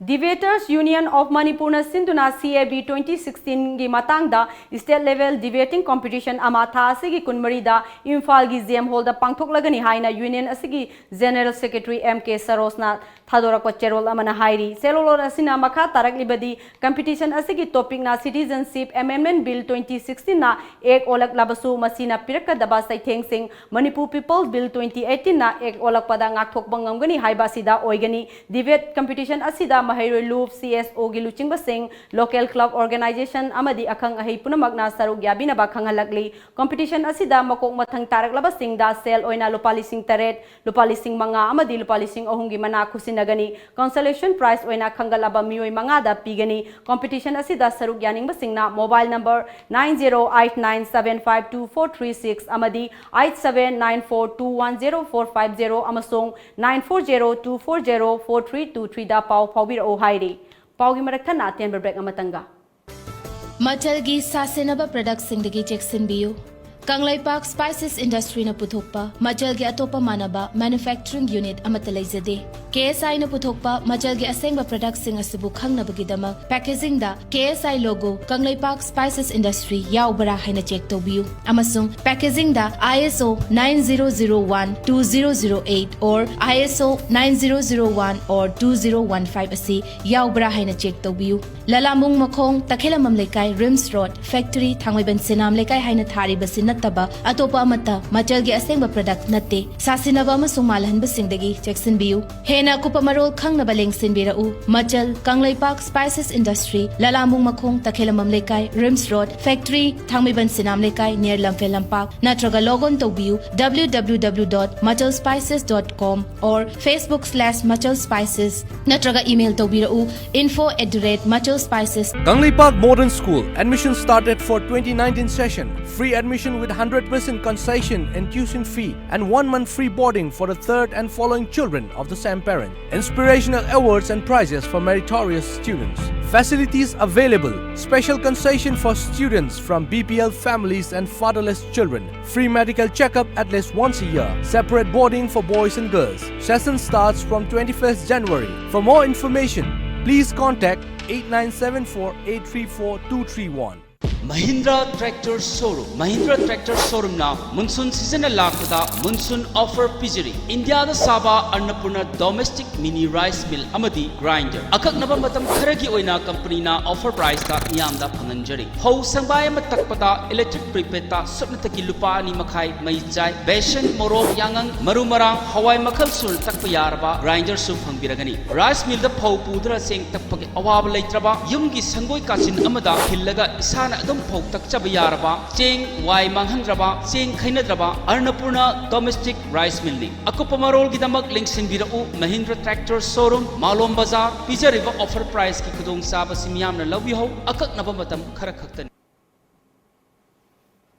Debaters Union of Manipurꯅ ꯁꯤꯟꯗꯨꯅ C A B twenty sixteenꯒꯤ ꯃꯇꯥꯡꯗ state level debating competition ꯑꯃ ꯊꯥ ꯑꯁꯤꯒꯤ ꯀꯨꯟꯃꯔꯤꯗ ꯏꯝꯐꯥꯜꯒꯤ J M Hallꯗ ꯄꯥꯡꯊꯣꯛꯂꯒꯅꯤ ꯍꯥꯏꯅ union ꯑꯁꯤꯒꯤ General Secretary M K ꯁꯔꯣꯖꯅ ꯊꯥꯗꯣꯔꯛꯄ ꯆꯦꯔꯣꯜ ꯑꯃꯅ ꯍꯥꯏꯔꯤ꯫ ꯆꯦꯔꯣꯜ ꯑꯁꯤꯅ ꯃꯈꯥ ꯇꯥꯔꯛꯂꯤꯕꯗꯤ, competition ꯑꯁꯤꯒꯤ topicꯅ Citizenship Amendment Bill twenty sixteenꯅ Act ꯑꯣꯜꯂꯛꯂꯕꯁꯨ ꯃꯁꯤꯅ ꯄꯤꯔꯛꯀꯗꯕ ꯆꯩꯊꯦꯡꯁꯤꯡ Manipur People's Bill twenty eighteenꯅ Act ꯑꯣꯜꯂꯛꯄꯗ ꯉꯥꯛꯊꯣꯛꯄ ꯉꯝꯒꯅꯤ ꯍꯥꯏꯕ ꯑꯁꯤꯗ ꯑꯣꯏꯒꯅꯤ꯫ Debate competition ꯑꯁꯤꯗ ꯃꯍꯩꯔꯣꯏ ꯂꯨꯞ, C S Oꯒꯤ ꯂꯨꯆꯤꯡꯕꯁꯤꯡ, local club organization ꯑꯃꯗꯤ ꯑꯈꯪ ꯑꯍꯩ ꯄꯨꯝꯅꯃꯛꯅ ꯁꯔꯨꯛ ꯌꯥꯕꯤꯅꯕ ꯈꯪꯍꯜꯂꯛꯂꯤ꯫ Competition ꯑꯁꯤꯗ ꯃꯀꯣꯛ ꯃꯊꯪ ꯇꯥꯔꯛꯂꯕꯁꯤꯡꯗ ꯁꯦꯜ ꯑꯣꯏꯅ ꯂꯨꯄꯥ ꯂꯤꯁꯤꯡ ꯇꯔꯦꯠ, ꯂꯨꯄꯥ ꯂꯤꯁꯤꯡ ꯃꯉꯥ ꯑꯃꯗꯤ ꯂꯨꯄꯥ ꯂꯤꯁꯤꯡ ꯑꯍꯨꯝꯒꯤ ꯃꯅꯥ ꯈꯨꯠꯁꯤꯟꯅꯒꯅꯤ꯫ Consolation prize ꯑꯣꯏꯅ ꯈꯟꯒꯠꯂꯕ ꯃꯤꯑꯣꯏ ꯃꯉꯥꯗ ꯄꯤꯒꯅꯤ꯫ Competition ꯑꯁꯤꯗ ꯁꯔꯨꯛ ꯌꯥꯅꯤꯡꯕꯁꯤꯡꯅ mobile number nine zero eight nine seven five two four three six ꯑꯃꯗꯤ eight seven nine four two one zero four five zero ꯑꯃꯁꯨꯡ nine four zero two four zero four three two threeꯗ ꯄꯥꯎ ꯐꯥꯎꯕꯤꯔꯛꯎ ꯍꯥꯏꯔꯤ꯫ ꯄꯥꯎꯒꯤ ꯃꯔꯛ ꯊꯠꯅ ꯑꯇꯦꯟꯕ break ꯑꯃꯇꯪꯒ꯫ ꯃꯆꯜꯒꯤ ꯁꯥꯁꯤꯟꯅꯕ productꯁꯤꯡꯗꯒꯤ ꯆꯦꯛꯁꯤꯟꯕꯤꯌꯨ꯫ Kangleipak Spices Industryꯅ ꯄꯨꯊꯣꯛꯄ ꯃꯆꯜꯒꯤ ꯑꯇꯣꯞꯄ ꯃꯥꯟꯅꯕ manufacturing unit ꯑꯃꯠꯇ ꯂꯩꯖꯗꯦ꯫ KSIꯅ ꯄꯨꯊꯣꯛꯄ ꯃꯆꯜꯒꯤ ꯑꯁꯦꯡꯕ productꯁꯤꯡ ꯑꯁꯤꯕꯨ ꯈꯪꯅꯕꯒꯤꯗꯃꯛ packagingꯗ KSI logo, Kangleipak Spices Industry ꯌꯥꯎꯕ꯭ꯔꯥ ꯍꯥꯏꯅ check ꯇꯧꯕꯤꯌꯨ꯫ ꯑꯃꯁꯨꯡ packagingꯗ ISO nine zero zero one two zero zero eight or ISO nine zero zero one or two zero one five ꯑꯁꯤ ꯌꯥꯎꯕ꯭ꯔꯥ ꯍꯥꯏꯅ check ꯇꯧꯕꯤꯌꯨ꯫ ꯂꯂꯥꯝꯕꯨꯡ ꯃꯈꯣꯡ, ꯇꯈꯦꯂꯝꯕꯝ ꯂꯩꯀꯥꯏ, RIMS Road, factory, ꯊꯥꯡꯃꯩꯕꯟ ꯁꯤꯅꯥꯝ ꯂꯩꯀꯥꯏ ꯍꯥꯏꯅ ꯊꯥꯔꯤꯕꯁꯤ ꯅꯠꯇꯕ ꯑꯇꯣꯞꯄ ꯑꯃꯠꯇ ꯃꯆꯜꯒꯤ ꯑꯁꯦꯡꯕ product ꯅꯠꯇꯦ꯫ ꯁꯥꯁꯤꯟꯅꯕ ꯑꯃꯁꯨꯡ ꯃꯥꯜꯍꯟꯕꯁꯤꯡꯗꯒꯤ ꯆꯦꯛꯁꯤꯟꯕꯤꯌꯨ꯫ ꯍꯦꯟꯅ ꯑꯀꯨꯞꯄ ꯃꯔꯣꯜ ꯈꯪꯅꯕ ꯂꯦꯡꯁꯤꯟꯕꯤꯔꯛꯎ꯫ ꯃꯆꯜ, ꯀꯪꯂꯩꯄꯥꯛ Spices Industry, ꯂꯂꯥꯝꯕꯨꯡ ꯃꯈꯣꯡ, ꯇꯈꯦꯂꯝꯕꯝ ꯂꯩꯀꯥꯏ, RIMS Road, factory, ꯊꯥꯡꯃꯩꯕꯟ ꯁꯤꯅꯥꯝ ꯂꯩꯀꯥꯏ, near ꯂꯝꯐꯦꯜ ꯂꯝꯄꯥꯛ, ꯅꯠꯇ꯭ꯔꯒ log on ꯇꯧꯕꯤꯌꯨ W W W dot machal spices dot com or Facebook slash machal spices ꯅꯠꯇ꯭ꯔꯒ email ꯇꯧꯕꯤꯔꯛꯎ info at the rate machal spices. Kangleipak Modern School, admission started for twenty nineteen session. Free admission with hundred percent concession and tuition fee and one month free boarding for the third and following children of the same parent. Inspirational awards and prizes for meritorious students. Facilities available. Special concession for students from B P L families and fatherless children. Free medical checkup at least once a year. Separate boarding for boys and girls. Session starts from twenty-first January. For more information, Please contact eight nine seven four eight three four two three one. Mahindra Tractor Showroom. Mahindra Tractor Showroomꯅ monsoon seasonꯅ ꯂꯥꯛꯄꯗ monsoon offer ꯄꯤꯖꯔꯤ꯫ ꯏꯟꯗꯤꯌꯥꯗ ꯁꯥꯕ ꯑꯟꯅꯄꯨꯔꯅ domestic mini rice mill ꯑꯃꯗꯤ grinder ꯑꯀꯛꯅꯕ ꯃꯇꯝ ꯈꯔꯒꯤ ꯑꯣꯏꯅ ꯀꯝꯄꯅꯤꯅ offer priceꯇ ꯃꯤꯌꯥꯝꯗ ꯐꯪꯍꯟꯖꯔꯤ꯫ ꯐꯧ ꯁꯪꯕꯥꯏ ꯑꯃ ꯇꯛꯄꯗ electric prepaidꯇ ꯁꯨꯞꯅꯇꯒꯤ ꯂꯨꯄꯥ ꯑꯅꯤ ꯃꯈꯥꯏ ꯃꯩ ꯆꯥꯏ꯫ ꯕꯦꯁꯟ, ꯃꯣꯔꯣꯛ, ꯌꯥꯉꯪ, ꯃꯔꯨ ꯃꯔꯥꯡ, ꯍꯋꯥꯏ ꯃꯈꯜ ꯁꯨꯅ ꯇꯛꯄ ꯌꯥꯔꯕ grinderꯁꯨ ꯐꯪꯕꯤꯔꯒꯅꯤ꯫ Rice millꯗ ꯐꯧ ꯄꯨꯗꯨꯅ ꯆꯦꯡ ꯇꯛꯄꯒꯤ ꯑꯋꯥꯕ ꯂꯩꯇ꯭ꯔꯕ, ꯌꯨꯝꯒꯤ ꯁꯪꯒꯣꯏ ꯀꯥꯆꯤꯟ ꯑꯃꯗ ꯈꯤꯜꯂꯒ ꯏꯁꯥꯅ ꯑꯗꯨꯝ ꯐꯧ ꯇꯛꯆꯕ ꯌꯥꯔꯕ, ꯆꯦꯡ ꯋꯥꯏ ꯃꯥꯡꯍꯟꯗ꯭ꯔꯕ, ꯆꯦꯡ ꯈꯩꯅꯗ꯭ꯔꯕ ꯑꯟꯅꯄꯨꯔꯅ domestic rice millꯅꯤ꯫ ꯑꯀꯨꯞꯄ ꯃꯔꯣꯜꯒꯤꯗꯃꯛ ꯂꯦꯡꯁꯤꯟꯕꯤꯔꯛꯎ Mahindra Tractor Showroom, ꯃꯥꯂꯣꯝ ꯕꯖꯥꯔ꯫ ꯄꯤꯖꯔꯤꯕ offer priceꯀꯤ ꯈꯨꯗꯣꯡꯆꯥꯕꯁꯤ ꯃꯤꯌꯥꯝꯅ ꯂꯧꯕꯤꯍꯧ, ꯑꯀꯛꯅꯕ ꯃꯇꯝ ꯈꯔ ꯈꯛꯇꯅꯤ꯫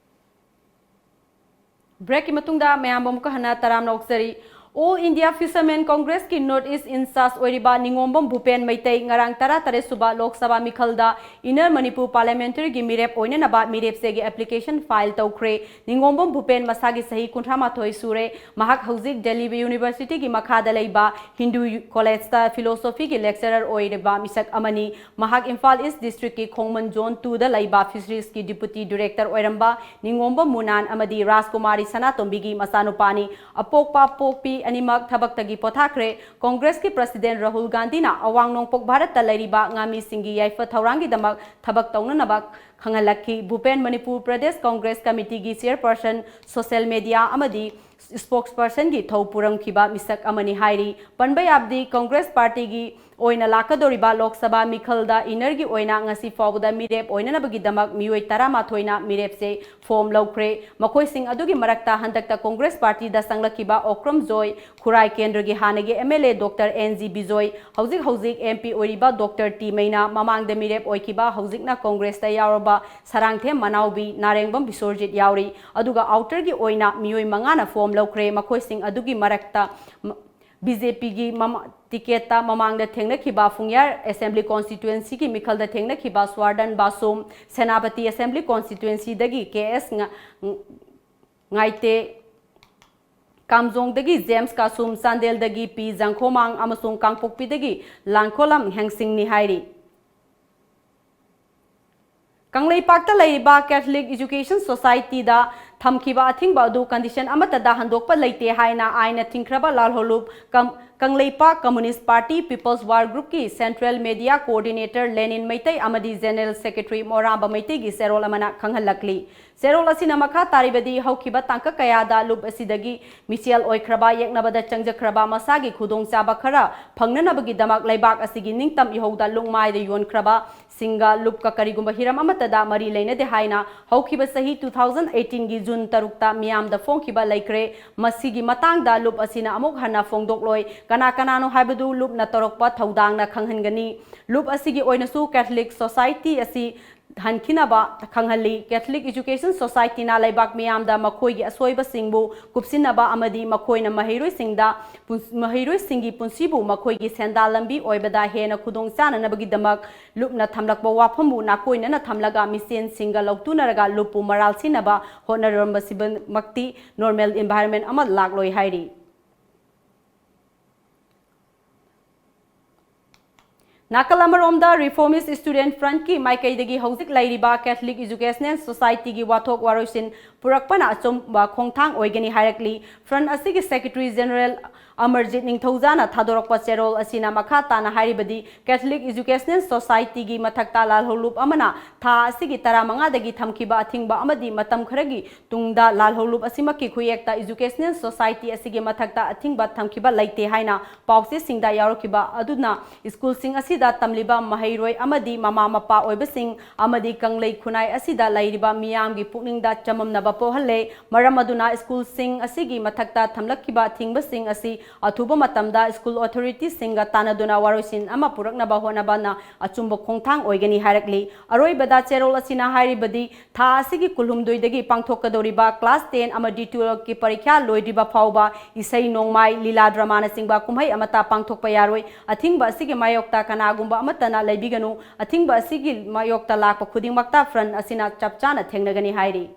Breakꯀꯤ ꯃꯇꯨꯡꯗ ꯃꯌꯥꯝꯕꯨ ꯑꯃꯨꯛꯀ ꯍꯟꯅ ꯇꯔꯥꯝꯅ ꯑꯣꯛꯆꯔꯤ꯫ All India Fishermen Congressꯀꯤ North East in-charge ꯑꯣꯏꯔꯤꯕ ꯅꯤꯉꯣꯝꯕꯝ ꯚꯨꯄꯦꯟ ꯃꯩꯇꯩ ꯉꯔꯥꯡ ꯇꯔꯥꯇꯔꯦꯠ ꯁꯨꯕ ꯂꯣꯛ ꯁꯚꯥ ꯃꯤꯈꯜꯗ Inner Manipur Parliamentaryꯒꯤ ꯃꯤꯔꯦꯞ ꯑꯣꯏꯅꯅꯕ ꯃꯤꯔꯦꯞꯆꯦꯒꯤ application file ꯇꯧꯈ꯭ꯔꯦ꯫ ꯅꯤꯉꯣꯝꯕꯝ ꯚꯨꯄꯦꯟ ꯃꯁꯥꯒꯤ ꯆꯍꯤ ꯀꯨꯟꯊ꯭ꯔꯥ ꯃꯥꯊꯣꯏ ꯁꯨꯔꯦ꯫ ꯃꯍꯥꯛ ꯍꯧꯖꯤꯛ ꯗꯦꯜꯂꯤ Universityꯒꯤ ꯃꯈꯥꯗ ꯂꯩꯕ Hindu Collegeꯇ Philosophyꯒꯤ lecturer ꯑꯣꯏꯔꯤꯕ ꯃꯤꯁꯛ ꯑꯃꯅꯤ꯫ ꯃꯍꯥꯛ ꯏꯝꯐꯥꯜ East Districtꯀꯤ ꯈꯣꯡꯃꯟ Zone twoꯗ ꯂꯩꯕ Fisheriesꯀꯤ Deputy Director ꯑꯣꯏꯔꯝꯕ ꯅꯤꯉꯣꯝꯕꯝ ꯃꯨꯅꯥꯟ ꯑꯃꯗꯤ ꯔꯥꯖꯀꯨꯃꯥꯔꯤ ꯁꯅꯥꯇꯣꯝꯕꯤꯒꯤ ꯃꯆꯥꯅꯨꯄꯥꯅꯤ꯫ ꯑꯄꯣꯛꯄ ꯄꯣꯛꯄꯤ ꯑꯅꯤꯃꯛ ꯊꯕꯛꯇꯒꯤ ꯄꯣꯊꯥꯈ꯭ꯔꯦ꯫ Congressꯀꯤ President ꯔꯥꯍꯨꯜ ꯒꯥꯟꯙꯤꯅ ꯑꯋꯥꯡ ꯅꯣꯡꯄꯣꯛ ꯚꯥꯔꯠꯇ ꯂꯩꯔꯤꯕ ꯉꯥꯃꯤꯁꯤꯡꯒꯤ ꯌꯥꯏꯐ ꯊꯧꯔꯥꯡꯒꯤꯗꯃꯛ ꯊꯕꯛ ꯇꯧꯅꯅꯕ ꯈꯪꯍꯜꯂꯛꯈꯤ꯫ ꯚꯨꯄꯦꯟ Manipur Pradesh Congress Committeeꯒꯤ chairperson, social media ꯑꯃꯗꯤ spokespersonꯒꯤ ꯊꯧ ꯄꯨꯔꯝꯈꯤꯕ ꯃꯤꯁꯛ ꯑꯃꯅꯤ ꯍꯥꯏꯔꯤ꯫ ꯄꯟꯕ ꯌꯥꯕꯗꯤ, Congress Partyꯒꯤ ꯑꯣꯏꯅ ꯂꯥꯛꯀꯗꯧꯔꯤꯕ ꯂꯣꯛ ꯁꯚꯥ ꯃꯤꯈꯜꯗ Innerꯒꯤ ꯑꯣꯏꯅ ꯉꯁꯤ ꯐꯥꯎꯕꯗ ꯃꯤꯔꯦꯞ ꯑꯣꯏꯅꯅꯕꯒꯤꯗꯃꯛ ꯃꯤꯑꯣꯏ ꯇꯔꯥꯃꯥꯊꯣꯏꯅ ꯃꯤꯔꯦꯞꯆꯦ form ꯂꯧꯈ꯭ꯔꯦ꯫ ꯃꯈꯣꯏꯁꯤꯡ ꯑꯗꯨꯒꯤ ꯃꯔꯛꯇ ꯍꯟꯗꯛꯇ Congress Partyꯗ ꯆꯪꯂꯛꯈꯤꯕ ꯑꯣꯀ꯭ꯔꯝ ꯖꯣꯏ, ꯈꯨꯔꯥꯏ ꯀꯦꯟꯗ꯭ꯔꯒꯤ ꯍꯥꯟꯅꯒꯤ MLA Doctor N G Bijoy, ꯍꯧꯖꯤꯛ ꯍꯧꯖꯤꯛ MP ꯑꯣꯏꯔꯤꯕ Doctor ꯇꯤ ꯃꯩꯅꯥ, ꯃꯃꯥꯡꯗ ꯃꯤꯔꯦꯞ ꯑꯣꯏꯈꯤꯕ, ꯍꯧꯖꯤꯛꯅ Congressꯇ ꯌꯥꯎꯔꯕ ꯁꯔꯥꯡꯊꯦꯝ ꯃꯅꯥꯎꯕꯤ, ꯅꯥꯔꯦꯡꯕꯝ ꯕꯤꯁꯣꯔꯖꯤꯠ ꯌꯥꯎꯔꯤ꯫ ꯑꯗꯨꯒ outerꯒꯤ ꯑꯣꯏꯅ ꯃꯤꯑꯣꯏ ꯃꯉꯥꯅ form ꯂꯧꯈ꯭ꯔꯦ꯫ ꯃꯈꯣꯏꯁꯤꯡ ꯑꯗꯨꯒꯤ ꯃꯔꯛꯇ ꯃ-, BJPꯒꯤ ꯃꯃ-, ticketꯇ ꯃꯃꯥꯡꯗ ꯊꯦꯡꯅꯈꯤꯕ ꯐꯨꯡꯌꯥꯔ Assembly Constituencyꯒꯤ ꯃꯤꯈꯜꯗ ꯊꯦꯡꯅꯈꯤꯕ ꯁ꯭ꯋꯥꯔꯗꯟ ꯕꯥꯁꯨꯝ, ꯁꯦꯅꯥꯄꯇꯤ Assembly Constituencyꯗꯒꯤ K S ꯉ-, ꯉ-, ꯉꯥꯏꯇꯦ, ꯀꯥꯝꯖꯣꯡꯗꯒꯤ ꯖꯦꯝꯁ ꯀꯥꯁꯨꯝ, ꯆꯥꯟꯗꯦꯜꯗꯒꯤ ꯄꯤ ꯖꯪꯈꯣꯃꯥꯡ ꯑꯃꯁꯨꯡ ꯀꯥꯡꯄꯣꯛꯄꯤꯗꯒꯤ ꯂꯥꯟꯈꯣꯂꯝ ꯍꯦꯡꯁꯤꯡꯅꯤ ꯍꯥꯏꯔꯤ꯫ ꯀꯪꯂꯩꯄꯥꯛꯇ ꯂꯩꯔꯤꯕ Catholic Education Society ꯗ ꯊꯝꯈꯤꯕ ꯑꯊꯤꯡꯕ ꯑꯗꯨ condition ꯑꯃꯠꯇꯗ ꯍꯟꯗꯣꯛꯄ ꯂꯩꯇꯦ ꯍꯥꯏꯅ ꯑꯥꯏꯟꯅ ꯊꯤꯡꯈ꯭ꯔꯕ ꯂꯥꯜꯍꯧꯂꯨꯞ ꯀꯪ-, Kangleipak Communist Party People's War Group ꯀꯤ Central Media Coordinator ꯂꯦꯅꯤꯟ ꯃꯩꯇꯩ ꯑꯃꯗꯤ General Secretary ꯃꯣꯔꯥꯝꯕ ꯃꯩꯇꯩꯒꯤ ꯆꯦꯔꯣꯜ ꯑꯃꯅ ꯈꯪꯍꯜꯂꯛꯂꯤ꯫ ꯆꯦꯔꯣꯜ ꯑꯁꯤꯅ ꯃꯈꯥ ꯇꯥꯔꯤꯕꯗꯤ ꯍꯧꯈꯤꯕ ꯇꯥꯡꯀꯛ ꯀꯌꯥꯗ ꯂꯨꯞ ꯑꯁꯤꯗꯒꯤ ꯃꯤꯆꯦꯜ ꯑꯣꯏꯈ꯭ꯔꯕ, ꯌꯦꯛꯅꯕꯗ ꯆꯪꯖꯈ꯭ꯔꯕ, ꯃꯁꯥꯒꯤ ꯈꯨꯗꯣꯡꯆꯥꯕ ꯈꯔ ꯐꯪꯅꯅꯕꯒꯤꯗꯃꯛ ꯂꯩꯕꯥꯛ ꯑꯁꯤꯒꯤ ꯅꯤꯡꯇꯝ ꯏꯍꯧꯗ ꯂꯨꯞ ꯃꯥꯏꯗ ꯌꯣꯟꯈ꯭ꯔꯕ ꯁꯤꯡꯒ ꯂꯨꯞꯀ ꯀꯔꯤꯒꯨꯝꯕ ꯍꯤꯔꯝ ꯑꯃꯠꯇꯗ ꯃꯔꯤ ꯂꯩꯅꯗꯦ ꯍꯥꯏꯅ ꯍꯧꯈꯤꯕ ꯆꯍꯤ two thousand eighteen ꯒꯤ ꯖꯨꯟ ꯇꯔꯨꯛꯇ ꯃꯤꯌꯥꯝꯗ ꯐꯣꯡꯈꯤꯕ ꯂꯩꯈ꯭ꯔꯦ꯫ ꯃꯁꯤꯒꯤ ꯃꯇꯥꯡꯗ ꯂꯨꯞ ꯑꯁꯤꯅ ꯑꯃꯨꯛ ꯍꯟꯅ ꯐꯣꯡꯗꯣꯛꯂꯣꯏ꯫ ꯀꯅꯥ ꯀꯅꯥꯅꯣ ꯍꯥꯏꯕꯗꯨ ꯂꯨꯞꯅ ꯇꯧꯔꯛꯄ ꯊꯧꯗꯥꯡꯅ ꯈꯪꯍꯟꯒꯅꯤ꯫ ꯂꯨꯞ ꯑꯁꯤꯒꯤ ꯑꯣꯏꯅꯁꯨ Catholic Society ꯑꯁꯤ ꯍꯟꯈꯤꯅꯕ ꯈꯪꯍꯜꯂꯤ꯫ Catholic Education Society ꯅ ꯂꯩꯕꯥꯛ ꯃꯤꯌꯥꯝꯗ ꯃꯈꯣꯏꯒꯤ ꯑꯁꯣꯏꯕꯁꯤꯡꯕꯨ ꯀꯨꯞꯁꯤꯟꯅꯕ ꯑꯃꯗꯤ ꯃꯈꯣꯏꯅ ꯃꯍꯩꯔꯣꯏꯁꯤꯡꯗ ꯄꯨꯟ-, ꯃꯍꯩꯔꯣꯏꯁꯤꯡꯒꯤ ꯄꯨꯟꯁꯤꯕꯨ ꯃꯈꯣꯏꯒꯤ ꯁꯦꯟꯗꯥꯜ ꯂꯝꯕꯤ ꯑꯣꯏꯕꯗ ꯍꯦꯟꯅ ꯈꯨꯗꯣꯡ ꯆꯥꯅꯅꯕꯒꯤꯗꯃꯛ ꯂꯨꯞꯅ ꯊꯝꯂꯛꯄ ꯋꯥꯐꯝꯕꯨ ꯅꯥꯀꯣꯏꯅꯅ ꯊꯝꯂꯒ ꯃꯤꯆꯦꯟꯁꯤꯡꯒ ꯂꯧꯇꯨꯅꯔꯒ ꯂꯨꯞꯄꯨ ꯃꯔꯥꯜ ꯁꯤꯅꯕ ꯍꯣꯠꯅꯔꯝꯕꯁꯤꯃꯛꯇꯤ normal environment ꯑꯃ ꯂꯥꯛꯂꯣꯏ ꯍꯥꯏꯔꯤ꯫ ꯅꯥꯀꯜ ꯑꯃꯔꯣꯝꯗ, Reformist Student Front ꯀꯤ ꯃꯥꯏꯀꯩꯗꯒꯤ ꯍꯧꯖꯤꯛ ꯂꯩꯔꯤꯕ Catholic Educational Society ꯒꯤ ꯋꯥꯊꯣꯛ ꯋꯥꯔꯣꯏꯁꯤꯟ ꯄꯨꯔꯛꯄꯅ ꯑꯆꯨꯝꯕ ꯈꯣꯡꯊꯥꯡ ꯑꯣꯏꯒꯅꯤ ꯍꯥꯏꯔꯛꯂꯤ꯫ Front ꯑꯁꯤꯒꯤ Secretary General ꯑꯃꯔꯖꯤꯠ ꯅꯤꯡꯊꯧꯖꯥꯅ ꯊꯥꯗꯣꯔꯛꯄ ꯆꯦꯔꯣꯜ ꯑꯁꯤꯅ ꯃꯈꯥ ꯇꯥꯅ ꯍꯥꯏꯔꯤꯕꯗꯤ, Catholic Educational Society ꯒꯤ ꯃꯊꯛꯇ ꯂꯥꯜꯍꯧꯂꯨꯞ ꯑꯃꯅ ꯊꯥ ꯑꯁꯤꯒꯤ ꯇꯔꯥꯃꯉꯥꯗꯒꯤ ꯊꯝꯈꯤꯕ ꯑꯊꯤꯡꯕ ꯑꯃꯗꯤ ꯃꯇꯝ ꯈꯔꯒꯤ ꯇꯨꯡꯗ ꯂꯥꯜꯍꯧꯂꯨꯞ ꯑꯁꯤꯃꯛꯀꯤ ꯈꯨꯌꯦꯛꯇ Educational Society ꯑꯁꯤꯒꯤ ꯃꯊꯛꯇ ꯑꯊꯤꯡꯕ ꯊꯝꯈꯤꯕ ꯂꯩꯇꯦ ꯍꯥꯏꯅ ꯄꯥꯎꯆꯦꯁꯤꯡꯗ ꯌꯥꯎꯔꯛꯈꯤꯕ ꯑꯗꯨꯅ ꯁ꯭ꯀꯨꯜꯁꯤꯡ ꯑꯁꯤꯗ ꯇꯝꯂꯤꯕ ꯃꯍꯩꯔꯣꯏ ꯑꯃꯗꯤ ꯃꯃꯥ ꯃꯄꯥ ꯑꯣꯏꯕꯁꯤꯡ ꯑꯃꯗꯤ ꯀꯪꯂꯩ ꯈꯨꯟꯅꯥꯏ ꯑꯁꯤꯗ ꯂꯩꯔꯤꯕ ꯃꯤꯌꯥꯝꯒꯤ ꯄꯨꯛꯅꯤꯡꯗ ꯆꯃꯝꯅꯕ ꯄꯣꯛꯍꯜꯂꯦ꯫ ꯃꯔꯝ ꯑꯗꯨꯅ ꯁ꯭ꯀꯨꯜꯁꯤꯡ ꯑꯁꯤꯒꯤ ꯃꯊꯛꯇ ꯊꯝꯂꯛꯈꯤꯕ ꯑꯊꯤꯡꯕꯁꯤꯡ ꯑꯁꯤ ꯑꯊꯨꯕ ꯃꯇꯝꯗ ꯁ꯭ꯀꯨꯜ ꯑꯣꯊꯣꯔꯤꯇꯤꯁꯤꯡꯒ ꯇꯥꯟꯅꯗꯨꯅ ꯋꯥꯔꯣꯏꯁꯤꯟ ꯑꯃ ꯄꯨꯔꯛꯅꯕ ꯍꯣꯠꯅꯕꯅ ꯑꯆꯨꯝꯕ ꯈꯣꯡꯊꯥꯡ ꯑꯣꯏꯒꯅꯤ ꯍꯥꯏꯔꯛꯂꯤ꯫ ꯑꯔꯣꯏꯕꯗ ꯆꯦꯔꯣꯜ ꯑꯁꯤꯅ ꯍꯥꯏꯔꯤꯕꯗꯤ, ꯊꯥ ꯑꯁꯤꯒꯤ ꯀꯨꯟꯍꯨꯝꯗꯣꯏꯗꯒꯤ ꯄꯥꯡꯊꯣꯛꯀꯗꯧꯔꯤꯕ class ten ꯑꯃꯗꯤ twelve ꯀꯤ ꯄꯔꯤꯈ꯭ꯌꯥ ꯂꯣꯏꯗ꯭ꯔꯤꯕ ꯐꯥꯎꯕ ꯏꯁꯩ ꯅꯣꯡꯃꯥꯏ, ꯂꯤꯂꯥ ꯗ꯭ꯔꯃꯥꯅꯆꯤꯡꯕ ꯀꯨꯝꯍꯩ ꯑꯃꯠꯇ ꯄꯥꯡꯊꯣꯛꯄ ꯌꯥꯔꯣꯏ꯫ ꯑꯊꯤꯡꯕ ꯑꯁꯤꯒꯤ ꯃꯥꯌꯣꯛꯇ ꯀꯅꯥꯒꯨꯝꯕ ꯑꯃꯠꯇꯅ ꯂꯩꯕꯤꯒꯅꯨ꯫ ꯑꯊꯤꯡꯕ ꯑꯁꯤꯒꯤ ꯃꯥꯌꯣꯛꯇ ꯂꯥꯛꯄ ꯈꯨꯗꯤꯡꯃꯛꯇ Front ꯑꯁꯤꯅ ꯆꯞ ꯆꯥꯅ ꯊꯦꯡꯅꯒꯅꯤ ꯍꯥꯏꯔꯤ꯫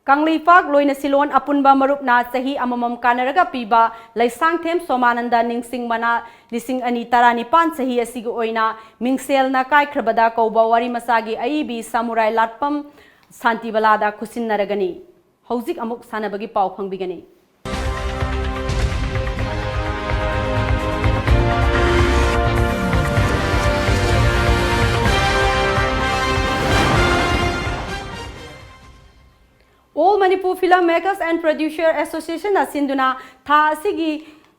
ꯀꯪꯂꯩꯄꯥꯛ ꯂꯣꯏꯅ ꯁꯤꯂꯣꯟ ꯑꯄꯨꯟꯕ ꯃꯔꯨꯞꯅ ꯆꯍꯤ ꯑꯃꯃꯝ ꯀꯥꯟꯅꯔꯒ ꯄꯤꯕ ꯂꯩꯁꯥꯡꯊꯦꯝ ꯁꯣꯃꯥꯅꯟꯗ ꯅꯤꯡꯁꯤꯡ ꯃꯅꯥ ꯂꯤꯁꯤꯡ ꯑꯅꯤ ꯇꯔꯥꯅꯤꯄꯥꯟ ꯆꯍꯤ ꯑꯁꯤꯒꯤ ꯑꯣꯏꯅ ꯃꯤꯡꯁꯦꯜꯅ ꯀꯥꯏꯈ꯭ꯔꯕꯗ ꯀꯧꯕ ꯋꯥꯔꯤ ꯃꯆꯥꯒꯤ ꯑꯏꯕꯤ ꯁꯥꯃꯨꯔꯥꯏ ꯂꯥꯠꯄꯝ ꯁꯥꯟꯇꯤꯕꯂꯥꯗ ꯈꯨꯠꯁꯤꯟꯅꯔꯒꯅꯤ꯫ ꯍꯧꯖꯤꯛ ꯑꯃꯨꯛ ꯁꯥꯟꯅꯕꯒꯤ ꯄꯥꯎ ꯐꯪꯕꯤꯒꯅꯤ꯫ All Manipur Film Makers and Producer Association ꯅ ꯁꯤꯟꯗꯨꯅ ꯊꯥ ꯑꯁꯤꯒꯤ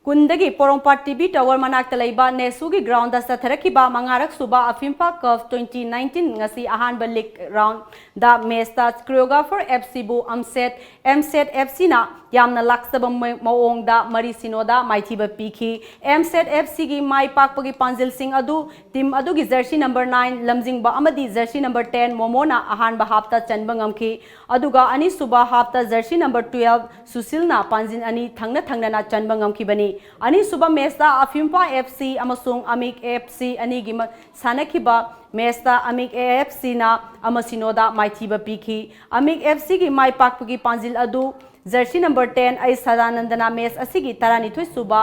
ꯀꯨꯟꯗꯒꯤ ꯄꯣꯔꯣꯝꯄꯥꯠ ꯇꯤ ꯚꯤ ꯇꯋꯔ ꯃꯅꯥꯛꯇ ꯂꯩꯕ ꯅꯦꯁꯨꯒꯤ ꯒ꯭ꯔꯥꯎꯟꯗ ꯆꯠꯊꯔꯛꯈꯤꯕ ꯃꯉꯥꯔꯛ ꯁꯨꯕ ꯑꯐꯤꯝꯐꯥ ꯀꯞ twenty nineteen ꯉꯁꯤ ꯑꯍꯥꯟꯕ ꯂꯤꯒ ꯔꯥꯎꯟꯗ ꯃꯦꯆꯇ ꯀ꯭ꯔꯤꯌꯣꯒ꯭ꯔꯥꯐꯔ ꯑꯦꯐ ꯁꯤꯕꯨ ꯑꯝꯁꯦꯠ, ꯑꯦꯝꯁꯦꯠ ꯑꯦꯐ ꯁꯤꯅ ꯌꯥꯝꯅ ꯂꯥꯛꯆꯕ ꯃ-, ꯃꯑꯣꯡꯗ ꯃꯔꯤ ꯁꯤꯅꯣꯗ ꯃꯥꯏꯊꯤꯕ ꯄꯤꯈꯤ꯫ ꯑꯦꯝꯁꯦꯠ ꯑꯦꯐ ꯁꯤꯒꯤ ꯃꯥꯏ ꯄꯥꯛꯄꯒꯤ ꯄꯥꯟꯖꯤꯜꯁꯤꯡ ꯑꯗꯨ ꯇꯤꯝ ꯑꯗꯨꯒꯤ ꯖꯔꯁꯤ ꯅꯝꯕꯔ nine ꯂꯝꯖꯤꯡꯕ ꯑꯃꯗꯤ ꯖꯔꯁꯤ ꯅꯝꯕꯔ ten ꯃꯣꯃꯣꯅ ꯑꯍꯥꯟꯕ ꯍꯥꯞꯇ ꯆꯟꯕ ꯉꯝꯈꯤ꯫ ꯑꯗꯨꯒ ꯑꯅꯤꯁꯨꯕ ꯍꯥꯞꯇ ꯖꯔꯁꯤ ꯅꯝꯕꯔ twelve ꯁꯨꯁꯤꯜꯅ ꯄꯥꯟꯖꯤꯟ ꯑꯅꯤ ꯊꯪꯅ ꯊꯪꯅꯅ ꯆꯟꯕ ꯉꯝꯈꯤꯕꯅꯤ꯫ ꯑꯅꯤꯁꯨꯕ ꯃꯦꯆꯇ ꯑꯐꯤꯝꯐꯥ ꯑꯦꯐ ꯁꯤ ꯑꯃꯁꯨꯡ ꯑꯃꯤꯛ ꯑꯦꯐ ꯁꯤ ꯑꯅꯤꯒꯤ ꯃ-, ꯁꯥꯟꯅꯈꯤꯕ ꯃꯦꯆꯇ ꯑꯃꯤꯛ ꯑꯦꯐ ꯁꯤꯅ ꯑꯃ ꯁꯤꯅꯣꯗ ꯃꯥꯏꯊꯤꯕ ꯄꯤꯈꯤ꯫ ꯑꯃꯤꯛ ꯑꯦꯐ ꯁꯤꯒꯤ ꯃꯥꯏ ꯄꯥꯛꯄꯒꯤ ꯄꯥꯟꯖꯤꯜ ꯑꯗꯨ ꯖꯔꯁꯤ ꯅꯝꯕꯔ ten ꯑꯩ ꯁꯗꯥꯅꯟꯗꯅ ꯃꯦꯆ ꯑꯁꯤꯒꯤ ꯇꯔꯥꯅꯤꯊꯣꯏ ꯁꯨꯕ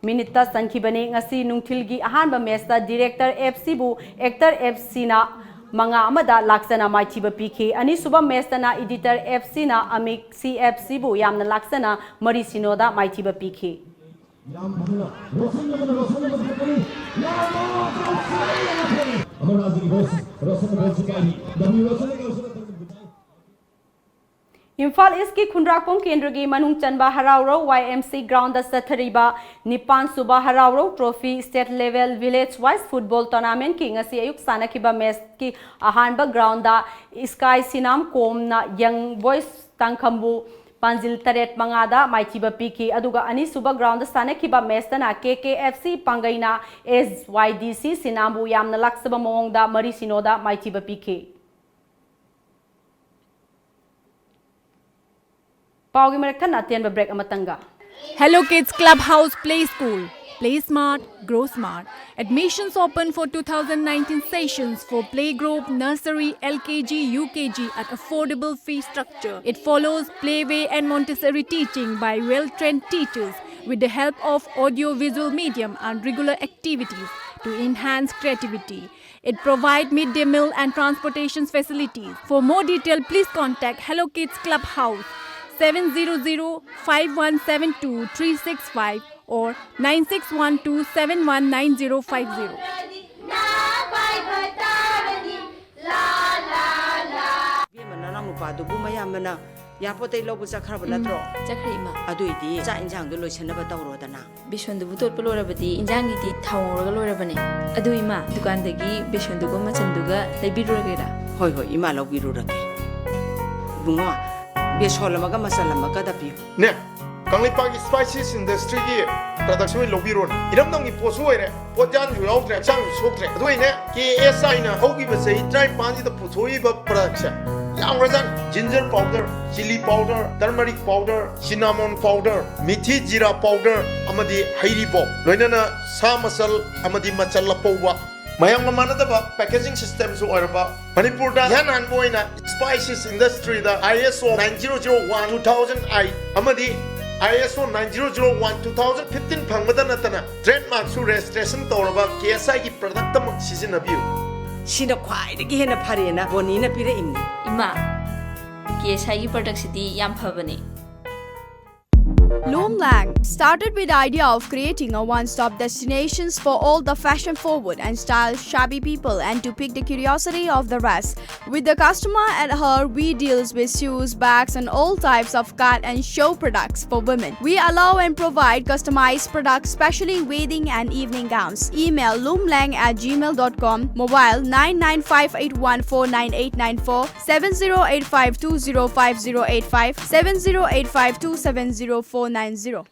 ꯃꯤꯅꯤꯠꯇ ꯆꯟꯈꯤꯕꯅꯤ꯫ ꯉꯁꯤ ꯅꯨꯡꯊꯤꯜꯒꯤ ꯑꯍꯥꯟꯕ ꯃꯦꯆꯇ ꯗꯤꯔꯦꯛꯇꯔ ꯑꯦꯐ ꯁꯤꯕꯨ ꯑꯦꯛꯇꯔ ꯑꯦꯐ ꯁꯤꯅ ꯃꯉꯥ ꯑꯃꯗ ꯂꯥꯛꯆꯅ ꯃꯥꯏꯊꯤꯕ ꯄꯤꯈꯤ꯫ ꯑꯅꯤꯁꯨꯕ ꯃꯦꯆꯇꯅ ꯏꯗꯤꯇꯔ ꯑꯦꯐ ꯁꯤꯅ ꯑꯃꯤꯛ ꯁꯤ ꯑꯦꯐ ꯁꯤꯕꯨ ꯌꯥꯝꯅ ꯂꯥꯛꯆꯅ ꯃꯔꯤ ꯁꯤꯅꯣꯗ ꯃꯥꯏꯊꯤꯕ ꯄꯤꯈꯤ꯫ ꯌꯥꯝ ꯐꯖꯅ ꯔꯣꯁꯟ ꯑꯃꯅ ꯔꯣꯁꯟ ꯑꯃ ꯐꯖꯅ ꯌꯥꯝꯅ ꯆꯥꯎꯊꯣꯛꯆꯩ꯫ ꯑꯃꯔꯥꯖꯒꯤ ꯕꯣꯁ ꯔꯣꯁꯟ ꯕꯣꯜꯁꯤ ꯄꯥꯏꯔꯤ꯫ ꯗꯕ꯭ꯂꯤꯌꯨ ꯔꯣꯁꯟ ꯔꯣꯁꯟ ꯏꯝꯐꯥꯜ ꯏꯁꯀꯤ ꯈꯨꯟꯗ꯭ꯔꯥꯛꯄꯝ ꯀꯦꯟꯗ꯭ꯔꯒꯤ ꯃꯅꯨꯡ ꯆꯟꯕ ꯍꯔꯥꯎꯔꯧ ꯋꯥꯏ ꯑꯦꯝ ꯁꯤ ꯒ꯭ꯔꯥꯎꯟꯗ ꯆꯠꯊꯔꯤꯕ ꯅꯤꯄꯥꯟ ꯁꯨꯕ ꯍꯔꯥꯎꯔꯧ trophy state level village wise football ꯇꯣꯔꯅꯥꯃꯦꯟꯠꯀꯤ ꯉꯁꯤ ꯑꯌꯨꯛ ꯁꯥꯟꯅꯈꯤꯕ ꯃꯦꯆꯀꯤ ꯑꯍꯥꯟꯕ ꯒ꯭ꯔꯥꯎꯟꯗ ꯏꯁꯀꯥꯏ ꯁꯤꯅꯥꯝ ꯀꯣꯝꯅ ꯌꯪ ꯕꯣꯏꯁ ꯇꯥꯡꯈꯝꯕꯨ ꯄꯥꯟꯖꯤꯜ ꯇꯔꯦꯠ ꯃꯉꯥꯗ ꯃꯥꯏꯊꯤꯕ ꯄꯤꯈꯤ꯫ ꯑꯗꯨꯒ ꯑꯅꯤꯁꯨꯕ ꯒ꯭ꯔꯥꯎꯟꯗ ꯁꯥꯟꯅꯈꯤꯕ ꯃꯦꯆꯇꯅ ꯀꯦ ꯀꯦ ꯑꯦꯐ ꯁꯤ ꯄꯥꯡꯒꯩꯅ ꯑꯦꯁ ꯋꯥꯏ ꯗꯤ ꯁꯤ ꯁꯤꯅꯥꯝꯕꯨ ꯌꯥꯝꯅ ꯂꯥꯛꯆꯕ ꯃꯑꯣꯡꯗ ꯃꯔꯤ ꯁꯤꯅꯣꯗ ꯃꯥꯏꯊꯤꯕ ꯄꯤꯈꯤ꯫ ꯄꯥꯎꯒꯤ ꯃꯔꯛ ꯊꯠꯅ ꯑꯇꯦꯟꯕ break ꯑꯃꯇꯪꯒ꯫ Hello Kids Club House Play School, Play smart, grow smart. Admissions open for two thousand nineteen sessions for playgroup, nursery, L K G, U K G at affordable fee structure. It follows playway and Montessori teaching by well-trained teachers with the help of audio-visual medium and regular activities to enhance creativity. It provides midday meal and transportation facilities. For more detail, please contact Hello Kids Clubhouse, seven zero zero five one seven two three six five or nine six one two seven one nine zero five zero. ꯏꯕꯦꯝꯃ, ꯅꯅꯥꯎ ꯅꯨꯄꯥꯗꯨꯕꯨ ꯃꯌꯥꯝꯕꯅ ꯌꯥꯄꯣꯠꯇꯩ ꯂꯧꯕ ꯆꯠꯈ꯭ꯔꯕ ꯅꯠꯇ꯭ꯔꯣ? ꯆꯠꯈ꯭ꯔꯦ, ꯏꯃꯥ꯫ ꯑꯗꯨꯏꯗꯤ ꯆꯥꯛ ꯏꯟꯁꯥꯡꯗꯣ ꯂꯣꯏꯁꯟꯅꯕ ꯇꯧꯔꯣꯗꯅ꯫ ꯕꯦꯁꯣꯟꯗꯨꯕꯨ ꯇꯣꯠꯄ ꯂꯣꯏꯔꯕꯗꯤ ꯏꯟꯖꯥꯡꯒꯤꯗꯤ ꯊꯥꯎ ꯉꯧꯔꯒ ꯂꯣꯏꯔꯕꯅꯦ꯫ ꯑꯗꯨ, ꯏꯃꯥ, ꯗꯨꯀꯥꯟꯗꯒꯤ ꯕꯦꯁꯣꯟꯗꯨꯒ ꯃꯆꯟꯗꯨꯒ ꯂꯩꯕꯤꯔꯨꯔꯒꯦꯔꯥ? ꯍꯣꯏ, ꯍꯣꯏ, ꯏꯃꯥ ꯂꯧꯕꯤꯔꯨꯔꯒꯦ꯫ ꯏꯕꯨꯡꯉꯣ, ꯕꯦꯁꯣꯟ ꯑꯃꯒ ꯃꯆꯜ ꯑꯃꯒꯗ ꯄꯤꯌꯨ꯫ ꯅꯦ, ꯀꯪꯂꯩꯄꯥꯛꯀꯤ Spices Industryꯒꯤ productꯁꯦ ꯑꯣꯏꯅ ꯂꯧꯕꯤꯔꯣꯅꯦ꯫ ꯏꯔꯝꯗꯝꯒꯤ ꯄꯣꯠꯁꯨ ꯑꯣꯏꯔꯦ, ꯄꯣꯠꯌꯥꯟꯁꯨ ꯌꯥꯎꯗ꯭ꯔꯦ, ꯍꯛꯆꯥꯡꯁꯨ ꯁꯣꯛꯇ꯭ꯔꯦ꯫ ꯑꯗꯨ ꯑꯣꯏꯅꯦ, K S Iꯅ ꯍꯧꯈꯤꯕ ꯆꯍꯤ ꯇꯔꯥꯅꯤꯄꯥꯟꯁꯤꯗ ꯄꯨꯊꯣꯛꯏꯕ productꯁꯦ ꯌꯥꯝꯈ꯭ꯔꯖꯥꯠꯅꯤ꯫ Ginger powder, chilli powder, turmeric powder, cinnamon powder, ꯃꯤꯊꯤ ꯖꯤꯔꯥ powder ꯑꯃꯗꯤ ꯍꯩꯔꯤꯕꯣꯞ, ꯂꯣꯏꯅꯅ ꯁꯥ ꯃꯆꯜ ꯑꯃꯗꯤ ꯃꯆꯜ ꯑꯄꯧꯕ꯫ ꯃꯌꯥꯝꯒ ꯃꯥꯟꯅꯗꯕ packaging systemꯁꯨ ꯑꯣꯏꯔꯕ, ꯃꯅꯤꯄꯨꯔꯗ ꯏꯍꯥꯟ ꯍꯥꯟꯕ ꯑꯣꯏꯅ Spices Industryꯗ I S O nine zero zero one two thousand eight ꯑꯃꯗꯤ I S O nine zero zero one two thousand fifteen ꯐꯪꯕꯗ ꯅꯠꯇꯅ trademarkꯁꯨ registration ꯇꯧꯔꯕ K S Iꯒꯤ product ꯑꯃ ꯁꯤꯖꯤꯟꯅꯕꯤꯌꯨ꯫ ꯁꯤꯅ ꯈ꯭ꯋꯥꯏꯗꯒꯤ ꯍꯦꯟꯅ ꯐꯔꯦꯅ ꯕꯣꯅꯤꯅ ꯄꯤꯔꯛꯏꯅꯤ꯫ ꯏꯃꯥ, K S Iꯒꯤ productꯁꯤꯗꯤ ꯌꯥꯝ ꯐꯕꯅꯦ꯫ Loomlang started with the idea of creating a one-stop destinations for all the fashion-forward and style-savvy people and to pique the curiosity of the rest. With the customer at heart, we deals with shoes, bags and all types of cut and show products for women. We allow and provide customized products, specially wedding and evening gowns. Email loomlang at gmail dot com. Mobile nine nine five eight one four nine eight nine four, seven zero eight five two zero five zero eight five, seven zero eight five two seven zero four nine zero.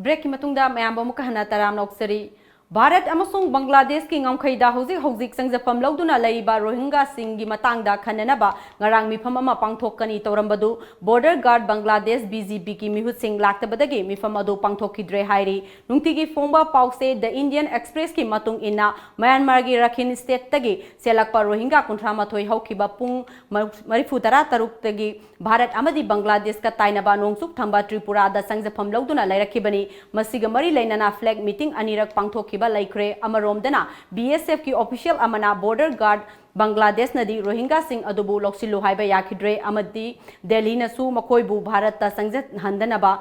ꯕ꯭ꯔꯦꯛꯀꯤ ꯃꯇꯨꯡꯗ ꯃꯌꯥꯝꯕꯨ ꯑꯃꯨꯛꯀ ꯍꯟꯅ ꯇꯔꯥꯝꯅ ꯑꯣꯛꯆꯔꯤ꯫ ꯚꯥꯔꯠ ꯑꯃꯁꯨꯡ ꯕꯪꯒ꯭ꯂꯥꯗꯦꯁꯀꯤ ꯉꯝꯈꯩꯗ ꯍꯧꯖꯤꯛ ꯍꯧꯖꯤꯛ ꯆꯪꯖꯐꯝ ꯂꯧꯗꯨꯅ ꯂꯩꯔꯤꯕ ꯔꯣꯍꯤꯡꯒꯥꯁꯤꯡꯒꯤ ꯃꯇꯥꯡꯗ ꯈꯟꯅꯅꯕ ꯉꯔꯥꯡ ꯃꯤꯐꯝ ꯑꯃ ꯄꯥꯡꯊꯣꯛꯀꯅꯤ ꯇꯧꯔꯝꯕꯗꯨ Border Guard Bangladesh, B G B ꯀꯤ ꯃꯤꯍꯨꯠꯁꯤꯡ ꯂꯥꯛꯇꯕꯗꯒꯤ ꯃꯤꯐꯝ ꯑꯗꯨ ꯄꯥꯡꯊꯣꯛꯈꯤꯗ꯭ꯔꯦ ꯍꯥꯏꯔꯤ꯫ ꯅꯨꯡꯇꯤꯒꯤ ꯐꯣꯡꯕ ꯄꯥꯎꯆꯦ The Indian Express ꯀꯤ ꯃꯇꯨꯡ ꯏꯟꯅ, ꯃ꯭ꯌꯥꯟꯃꯥꯔꯒꯤ ꯔꯥꯈꯤꯟ ꯁ꯭ꯇꯦꯠꯇꯒꯤ ꯆꯦꯜꯂꯛꯄ ꯔꯣꯍꯤꯡꯒꯥ ꯀꯨꯟꯊ꯭ꯔꯥ ꯃꯥꯊꯣꯏ ꯍꯧꯈꯤꯕ ꯄꯨꯡ ꯃꯔꯤꯐꯨ ꯇꯔꯥ ꯇꯔꯨꯛꯇꯒꯤ ꯚꯥꯔꯠ ꯑꯃꯗꯤ ꯕꯪꯒ꯭ꯂꯥꯗꯦꯁꯀ ꯇꯥꯏꯅꯕ ꯅꯣꯡꯆꯨꯞ ꯊꯪꯕ ꯇ꯭ꯔꯤꯄꯨꯔꯥꯗ ꯆꯪꯖꯐꯝ ꯂꯧꯗꯨꯅ ꯂꯩꯔꯛꯈꯤꯕꯅꯤ꯫ ꯃꯁꯤꯒ ꯃꯔꯤ ꯂꯩꯅꯅ flag meeting ꯑꯅꯤꯔꯛ ꯄꯥꯡꯊꯣꯛꯈꯤꯕ ꯂꯩꯈ꯭ꯔꯦ꯫ ꯑꯃꯔꯣꯝꯗꯅ, B S F ꯀꯤ official ꯑꯃꯅ Border Guard ꯕꯪꯒ꯭ꯂꯥꯗꯦꯁꯅꯗꯤ ꯔꯣꯍꯤꯡꯒꯥꯁꯤꯡ ꯑꯗꯨꯕꯨ ꯂꯧꯁꯤꯜꯂꯨ ꯍꯥꯏꯕ ꯌꯥꯈꯤꯗ꯭ꯔꯦ ꯑꯃꯗꯤ ꯗꯦꯜꯂꯤꯅꯁꯨ ꯃꯈꯣꯏꯕꯨ ꯚꯥꯔꯠꯇ ꯆꯪꯖꯍꯟꯗꯅꯕ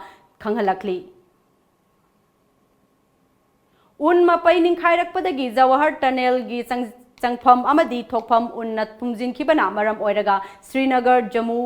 ꯈꯪꯍꯜꯂꯛꯂꯤ꯫ ꯎꯟ ꯃꯄꯩ ꯅꯤꯡꯈꯥꯏꯔꯛꯄꯗꯒꯤ ꯖꯋꯥꯍꯔ ꯇꯅꯦꯜꯒꯤ ꯆꯪ-, ꯆꯪꯐꯝ ꯑꯃꯗꯤ ꯊꯣꯛꯐꯝ ꯎꯟꯅ ꯊꯨꯝꯖꯤꯟꯈꯤꯕꯅ ꯃꯔꯝ ꯑꯣꯏꯔꯒ ꯁ꯭ꯔꯤꯅꯒꯔ ꯖꯃꯨ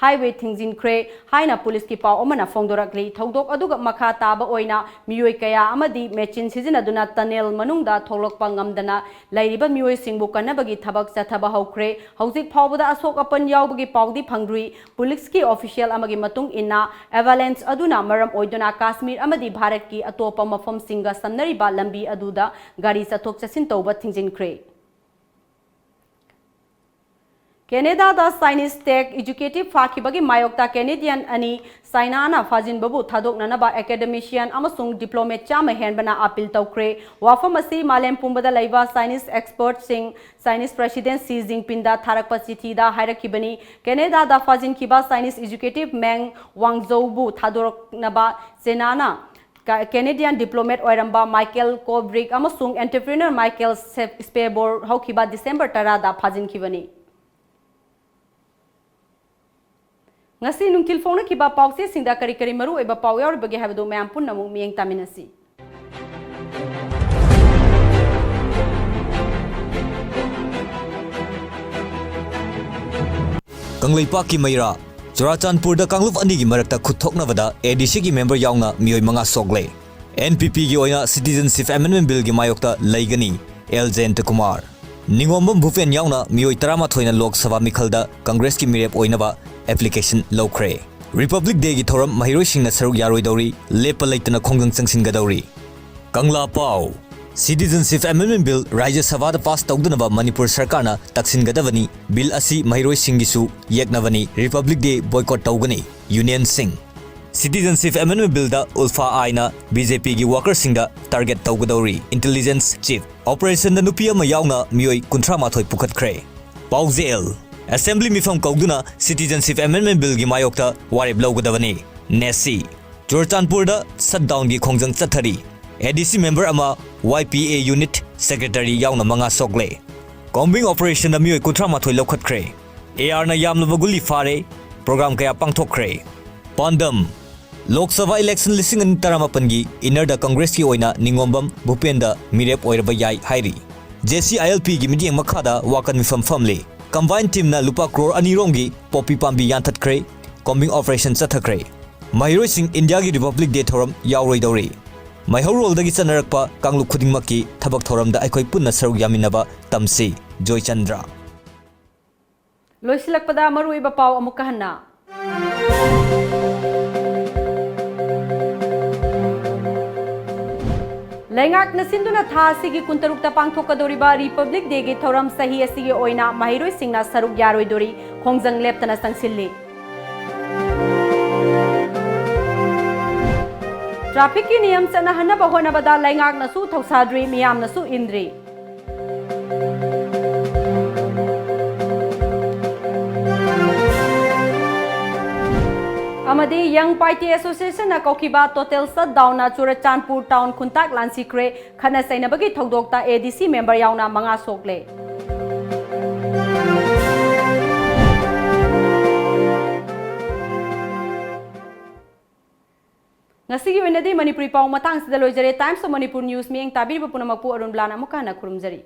highway ꯊꯤꯡꯖꯤꯟꯈ꯭ꯔꯦ ꯍꯥꯏꯅ ꯄꯨꯂꯤꯁꯀꯤ ꯄꯥꯎ ꯑꯃꯅ ꯐꯣꯡꯗꯣꯔꯛꯂꯤ꯫ ꯊꯧꯗꯣꯛ ꯑꯗꯨꯒ ꯃꯈꯥ ꯇꯥꯕ ꯑꯣꯏꯅ ꯃꯤꯑꯣꯏ ꯀꯌꯥ ꯑꯃꯗꯤ ꯃꯦꯆꯤꯟ ꯁꯤꯖꯤꯟꯅꯗꯨꯅ ꯇꯅꯦꯜ ꯃꯅꯨꯡꯗ ꯊꯣꯛꯂꯛꯄ ꯉꯝꯗꯅ ꯂꯩꯔꯤꯕ ꯃꯤꯑꯣꯏꯁꯤꯡꯕꯨ ꯀꯟꯅꯕꯒꯤ ꯊꯕꯛ ꯆꯠꯊꯕ ꯍꯧꯈ꯭ꯔꯦ꯫ ꯍꯧꯖꯤꯛ ꯐꯥꯎꯕꯗ ꯑꯁꯣꯛ ꯑꯄꯟ ꯌꯥꯎꯕꯒꯤ ꯄꯥꯎꯗꯤ ꯐꯪꯗ꯭ꯔꯤ꯫ ꯄꯨꯂꯤꯁꯀꯤ official ꯑꯃꯒꯤ ꯃꯇꯨꯡ ꯏꯟꯅ, avalanche ꯑꯗꯨꯅ ꯃꯔꯝ ꯑꯣꯏꯗꯨꯅ ꯀꯥꯁꯃꯤꯔ ꯑꯃꯗꯤ ꯚꯥꯔꯠꯀꯤ ꯑꯇꯣꯞꯄ ꯃꯐꯝꯁꯤꯡꯒ ꯁꯝꯅꯔꯤꯕ ꯂꯝꯕꯤ ꯑꯗꯨꯗ ꯒꯥꯔꯤ ꯆꯠꯊꯣꯛ ꯆꯠꯁꯤꯟ ꯇꯧꯕ ꯊꯤꯡꯖꯤꯟꯈ꯭ꯔꯦ꯫ ꯀꯦꯅꯦꯗꯥꯗ Chinese tech executive ꯐꯥꯈꯤꯕꯒꯤ ꯃꯥꯌꯣꯛꯇ Canadian ꯑꯅꯤ ꯆꯥꯏꯅꯥꯅ ꯐꯥꯖꯤꯟꯕꯕꯨ ꯊꯥꯗꯣꯛꯅꯅꯕ academician ꯑꯃꯁꯨꯡ diplomat ꯆꯥꯝꯃ ꯍꯦꯟꯕꯅ appeal ꯇꯧꯈ꯭ꯔꯦ꯫ ꯋꯥꯐꯝ ꯑꯁꯤ ꯃꯥꯂꯦꯝ ꯄꯨꯝꯕꯗ ꯂꯩꯕ Chinese expertꯁꯤꯡ Chinese President Xi Jinpingꯗ ꯊꯥꯔꯛꯄ ꯆꯤꯊꯤꯗ ꯍꯥꯏꯔꯛꯈꯤꯕꯅꯤ꯫ ꯀꯦꯅꯦꯗꯥꯗ ꯐꯥꯖꯤꯟꯈꯤꯕ Chinese executive Meng Wanzhouꯕꯨ ꯊꯥꯗꯣꯔꯛꯅꯕ ꯆꯥꯏꯅꯥꯅ ꯀ-, Canadian diplomat ꯑꯣꯏꯔꯝꯕ Michael Kovrig ꯑꯃꯁꯨꯡ entrepreneur Michael Se-, Spavor ꯍꯧꯈꯤꯕ December ꯇꯔꯥꯗ ꯐꯥꯖꯤꯟꯈꯤꯕꯅꯤ꯫ ꯉꯁꯤ ꯅꯨꯡꯊꯤꯜ ꯐꯣꯡꯅꯈꯤꯕ ꯄꯥꯎꯆꯦꯁꯤꯡꯗ ꯀꯔꯤ ꯀꯔꯤ ꯃꯔꯨꯑꯣꯏꯕ ꯄꯥꯎ ꯌꯥꯎꯔꯤꯕꯒꯦ ꯍꯥꯏꯕꯗꯨ ꯃꯌꯥꯝ ꯄꯨꯟꯅ ꯑꯃꯨꯛ ꯃꯤꯠꯌꯦꯡ ꯇꯥꯃꯤꯟꯅꯁꯤ꯫ ꯀꯪꯂꯩꯄꯥꯛꯀꯤ ꯃꯩꯔꯥ, ꯆꯨꯔꯥꯆꯥꯟꯄꯨꯔꯗ ꯀꯥꯡꯂꯨꯞ ꯑꯅꯤꯒꯤ ꯃꯔꯛꯇ ꯈꯨꯠ ꯊꯣꯛꯅꯕꯗ ADCꯒꯤ member ꯌꯥꯎꯅ ꯃꯤꯑꯣꯏ ꯃꯉꯥ ꯁꯣꯛꯂꯦ꯫ NPPꯒꯤ ꯑꯣꯏꯅ Citizenship Amendment Billꯒꯤ ꯃꯥꯌꯣꯛꯇ ꯂꯩꯒꯅꯤ ꯑꯦꯜ ꯖꯌꯟꯇꯀꯨꯃꯥꯔ꯫ ꯅꯤꯉꯣꯝꯕꯝ ꯚꯨꯄꯦꯟ ꯌꯥꯎꯅ ꯃꯤꯑꯣꯏ ꯇꯔꯥꯃꯥꯊꯣꯏꯅ ꯂꯣꯛ ꯁꯚꯥ ꯃꯤꯈꯜꯗ ꯀꯪꯒ꯭ꯔꯦꯁꯀꯤ ꯃꯤꯔꯦꯞ ꯑꯣꯏꯅꯕ application ꯂꯧꯈ꯭ꯔꯦ꯫ Republic Dayꯒꯤ ꯊꯧꯔꯝ ꯃꯍꯩꯔꯣꯏꯁꯤꯡꯅ ꯁꯔꯨꯛ ꯌꯥꯔꯣꯏꯗꯧꯔꯤ, ꯂꯦꯞꯄ ꯂꯩꯇꯅ ꯈꯣꯡꯖꯪ ꯆꯪꯁꯤꯟꯒꯗꯧꯔꯤ꯫ ꯀꯪꯂꯥ ꯄꯥꯎ꯫ Citizenship Amendment Bill ꯔꯥꯖ꯭ꯌ ꯁꯚꯥꯗ ꯄꯥꯁ ꯇꯧꯗꯅꯕ ꯃꯅꯤꯄꯨꯔ ꯁꯔꯀꯥꯔꯅ ꯇꯛꯁꯤꯟꯒꯗꯕꯅꯤ꯫ ꯕꯤꯜ ꯑꯁꯤ ꯃꯍꯩꯔꯣꯏꯁꯤꯡꯒꯤꯁꯨ ꯌꯦꯛꯅꯕꯅꯤ꯫ Republic Day boycott ꯇꯧꯒꯅꯤ꯫ ꯌꯨꯅꯤꯌꯟꯁꯤꯡ꯫ Citizenship Amendment Billꯗ ULFA Iꯅ BJPꯒꯤ workerꯁꯤꯡꯗ target ꯇꯧꯒꯗꯧꯔꯤ꯫ Intelligence chief꯫ Operationꯗ ꯅꯨꯄꯤ ꯑꯃ ꯌꯥꯎꯅ ꯃꯤꯑꯣꯏ ꯀꯨꯟꯊ꯭ꯔꯥ ꯃꯥꯊꯣꯏ ꯄꯨꯈꯠꯈ꯭ꯔꯦ꯫ ꯄꯥꯎꯖꯦꯜ꯫ Assembly ꯃꯤꯐꯝ ꯀꯧꯗꯨꯅ Citizenship Amendment Billꯒꯤ ꯃꯥꯌꯣꯛꯇ ꯋꯥꯔꯦꯞ ꯂꯧꯒꯗꯕꯅꯤ꯫ NESE꯫ ꯆꯨꯔꯆꯥꯟꯄꯨꯔꯗ shutdownꯒꯤ ꯈꯣꯡꯖꯪ ꯆꯠꯊꯔꯤ꯫ ADC member ꯑꯃ YPA unit secretary ꯌꯥꯎꯅ ꯃꯉꯥ ꯁꯣꯛꯂꯦ꯫ Combing operationꯗ ꯃꯤꯑꯣꯏ ꯀꯨꯟꯊ꯭ꯔꯥ ꯃꯥꯊꯣꯏ ꯂꯧꯈꯠꯈ꯭ꯔꯦ꯫ ARꯅ ꯌꯥꯝꯂꯕ ꯒꯨꯂꯤ ꯐꯥꯔꯦ꯫ Program ꯀꯌꯥ ꯄꯥꯡꯊꯣꯛꯈ꯭ꯔꯦ꯫ ꯄꯥꯟꯗꯝ꯫ ꯂꯣꯛ ꯁꯚꯥ election ꯂꯤꯁꯤꯡ ꯑꯅꯤ ꯇꯔꯥꯃꯥꯄꯟꯒꯤ winnerꯗ Congressꯀꯤ ꯑꯣꯏꯅ ꯅꯤꯉꯣꯝꯕꯝ ꯚꯨꯄꯦꯟꯗ ꯃꯤꯔꯦꯞ ꯑꯣꯏꯔꯕ ꯌꯥꯏ ꯍꯥꯏꯔꯤ꯫ JCILPꯒꯤ ꯃꯤꯠꯌꯦꯡ ꯃꯈꯥꯗ ꯋꯥꯀꯠ ꯃꯤꯐꯝ ꯐꯝꯂꯤ꯫ Combine teamꯅ ꯂꯨꯄꯥ ꯀ꯭ꯔꯣꯔ ꯑꯅꯤ ꯔꯣꯝꯒꯤ poppy ꯄꯥꯝꯕꯤ ꯌꯥꯟꯊꯠꯈ꯭ꯔꯦ꯫ Combing operation ꯆꯠꯊꯈ꯭ꯔꯦ꯫ ꯃꯍꯩꯔꯣꯏꯁꯤꯡ ꯏꯟꯗꯤꯌꯥꯒꯤ Republic Day ꯊꯧꯔꯝ ꯌꯥꯎꯔꯣꯏꯗꯧꯔꯤ꯫ ꯃꯩꯍꯧꯔꯣꯜꯗꯒꯤ ꯆꯠꯅꯔꯛꯄ ꯀꯥꯡꯂꯨꯞ ꯈꯨꯗꯤꯡꯃꯛꯀꯤ ꯊꯕꯛ ꯊꯧꯔꯝꯗ ꯑꯩꯈꯣꯏ ꯄꯨꯟꯅ ꯁꯔꯨꯛ ꯌꯥꯃꯤꯟꯅꯕ ꯇꯝꯁꯤ꯫ ꯖꯣꯏꯆꯟꯗ꯭ꯔ꯫ ꯂꯣꯏꯁꯤꯜꯂꯛꯄꯗ ꯃꯔꯨꯑꯣꯏꯕ ꯄꯥꯎ ꯑꯃꯨꯛꯀ ꯍꯟꯅ꯫ ꯂꯩꯉꯥꯛꯅ ꯁꯤꯟꯗꯨꯅ ꯊꯥ ꯑꯁꯤꯒꯤ ꯀꯨꯟꯇꯔꯨꯛꯇ ꯄꯥꯡꯊꯣꯛꯀꯗꯧꯔꯤꯕ Republic Dayꯒꯤ ꯊꯧꯔꯝ ꯆꯍꯤ ꯑꯁꯤꯒꯤ ꯑꯣꯏꯅ ꯃꯍꯩꯔꯣꯏꯁꯤꯡꯅ ꯁꯔꯨꯛ ꯌꯥꯔꯣꯏꯗꯣꯔꯤ꯫ ꯈꯣꯡꯖꯪ ꯂꯦꯞꯇꯅ ꯆꯪꯁꯤꯜꯂꯤ꯫ Trafficꯀꯤ ꯅꯤꯌꯝ ꯆꯠꯅꯍꯟꯅꯕ ꯍꯣꯠꯅꯕꯗ ꯂꯩꯉꯥꯛꯅꯁꯨ ꯊꯧꯁꯥꯗ꯭ꯔꯤ, ꯃꯤꯌꯥꯝꯅꯁꯨ ꯏꯟꯗ꯭ꯔꯤ꯫ ꯑꯃꯗꯤ Young Paite Associationꯅ ꯀꯧꯈꯤꯕ total shutdownꯅ Churachandpur town ꯈꯨꯟꯇꯥꯛ ꯂꯥꯟꯁꯤꯈ꯭ꯔꯦ꯫ ꯈꯠꯅ ꯆꯩꯅꯕꯒꯤ ꯊꯧꯗꯣꯛꯇ ADC member ꯌꯥꯎꯅ ꯃꯉꯥ ꯁꯣꯛꯂꯦ꯫ ꯉꯁꯤꯒꯤ ꯑꯣꯏꯅꯗꯤ ꯃꯅꯤꯄꯨꯔꯤ ꯄꯥꯎ ꯃꯇꯥꯡꯁꯤꯗ ꯂꯣꯏꯖꯔꯦ꯫ Times of Manipur News ꯃꯤꯠꯌꯦꯡ ꯇꯥꯕꯤꯔꯤꯕ ꯄꯨꯝꯅꯃꯛꯄꯨ ꯑꯔꯨꯟ ꯕ꯭ꯂꯥꯅ ꯑꯃꯨꯛꯀ ꯍꯟꯅ ꯈꯨꯔꯨꯝꯖꯔꯤ꯫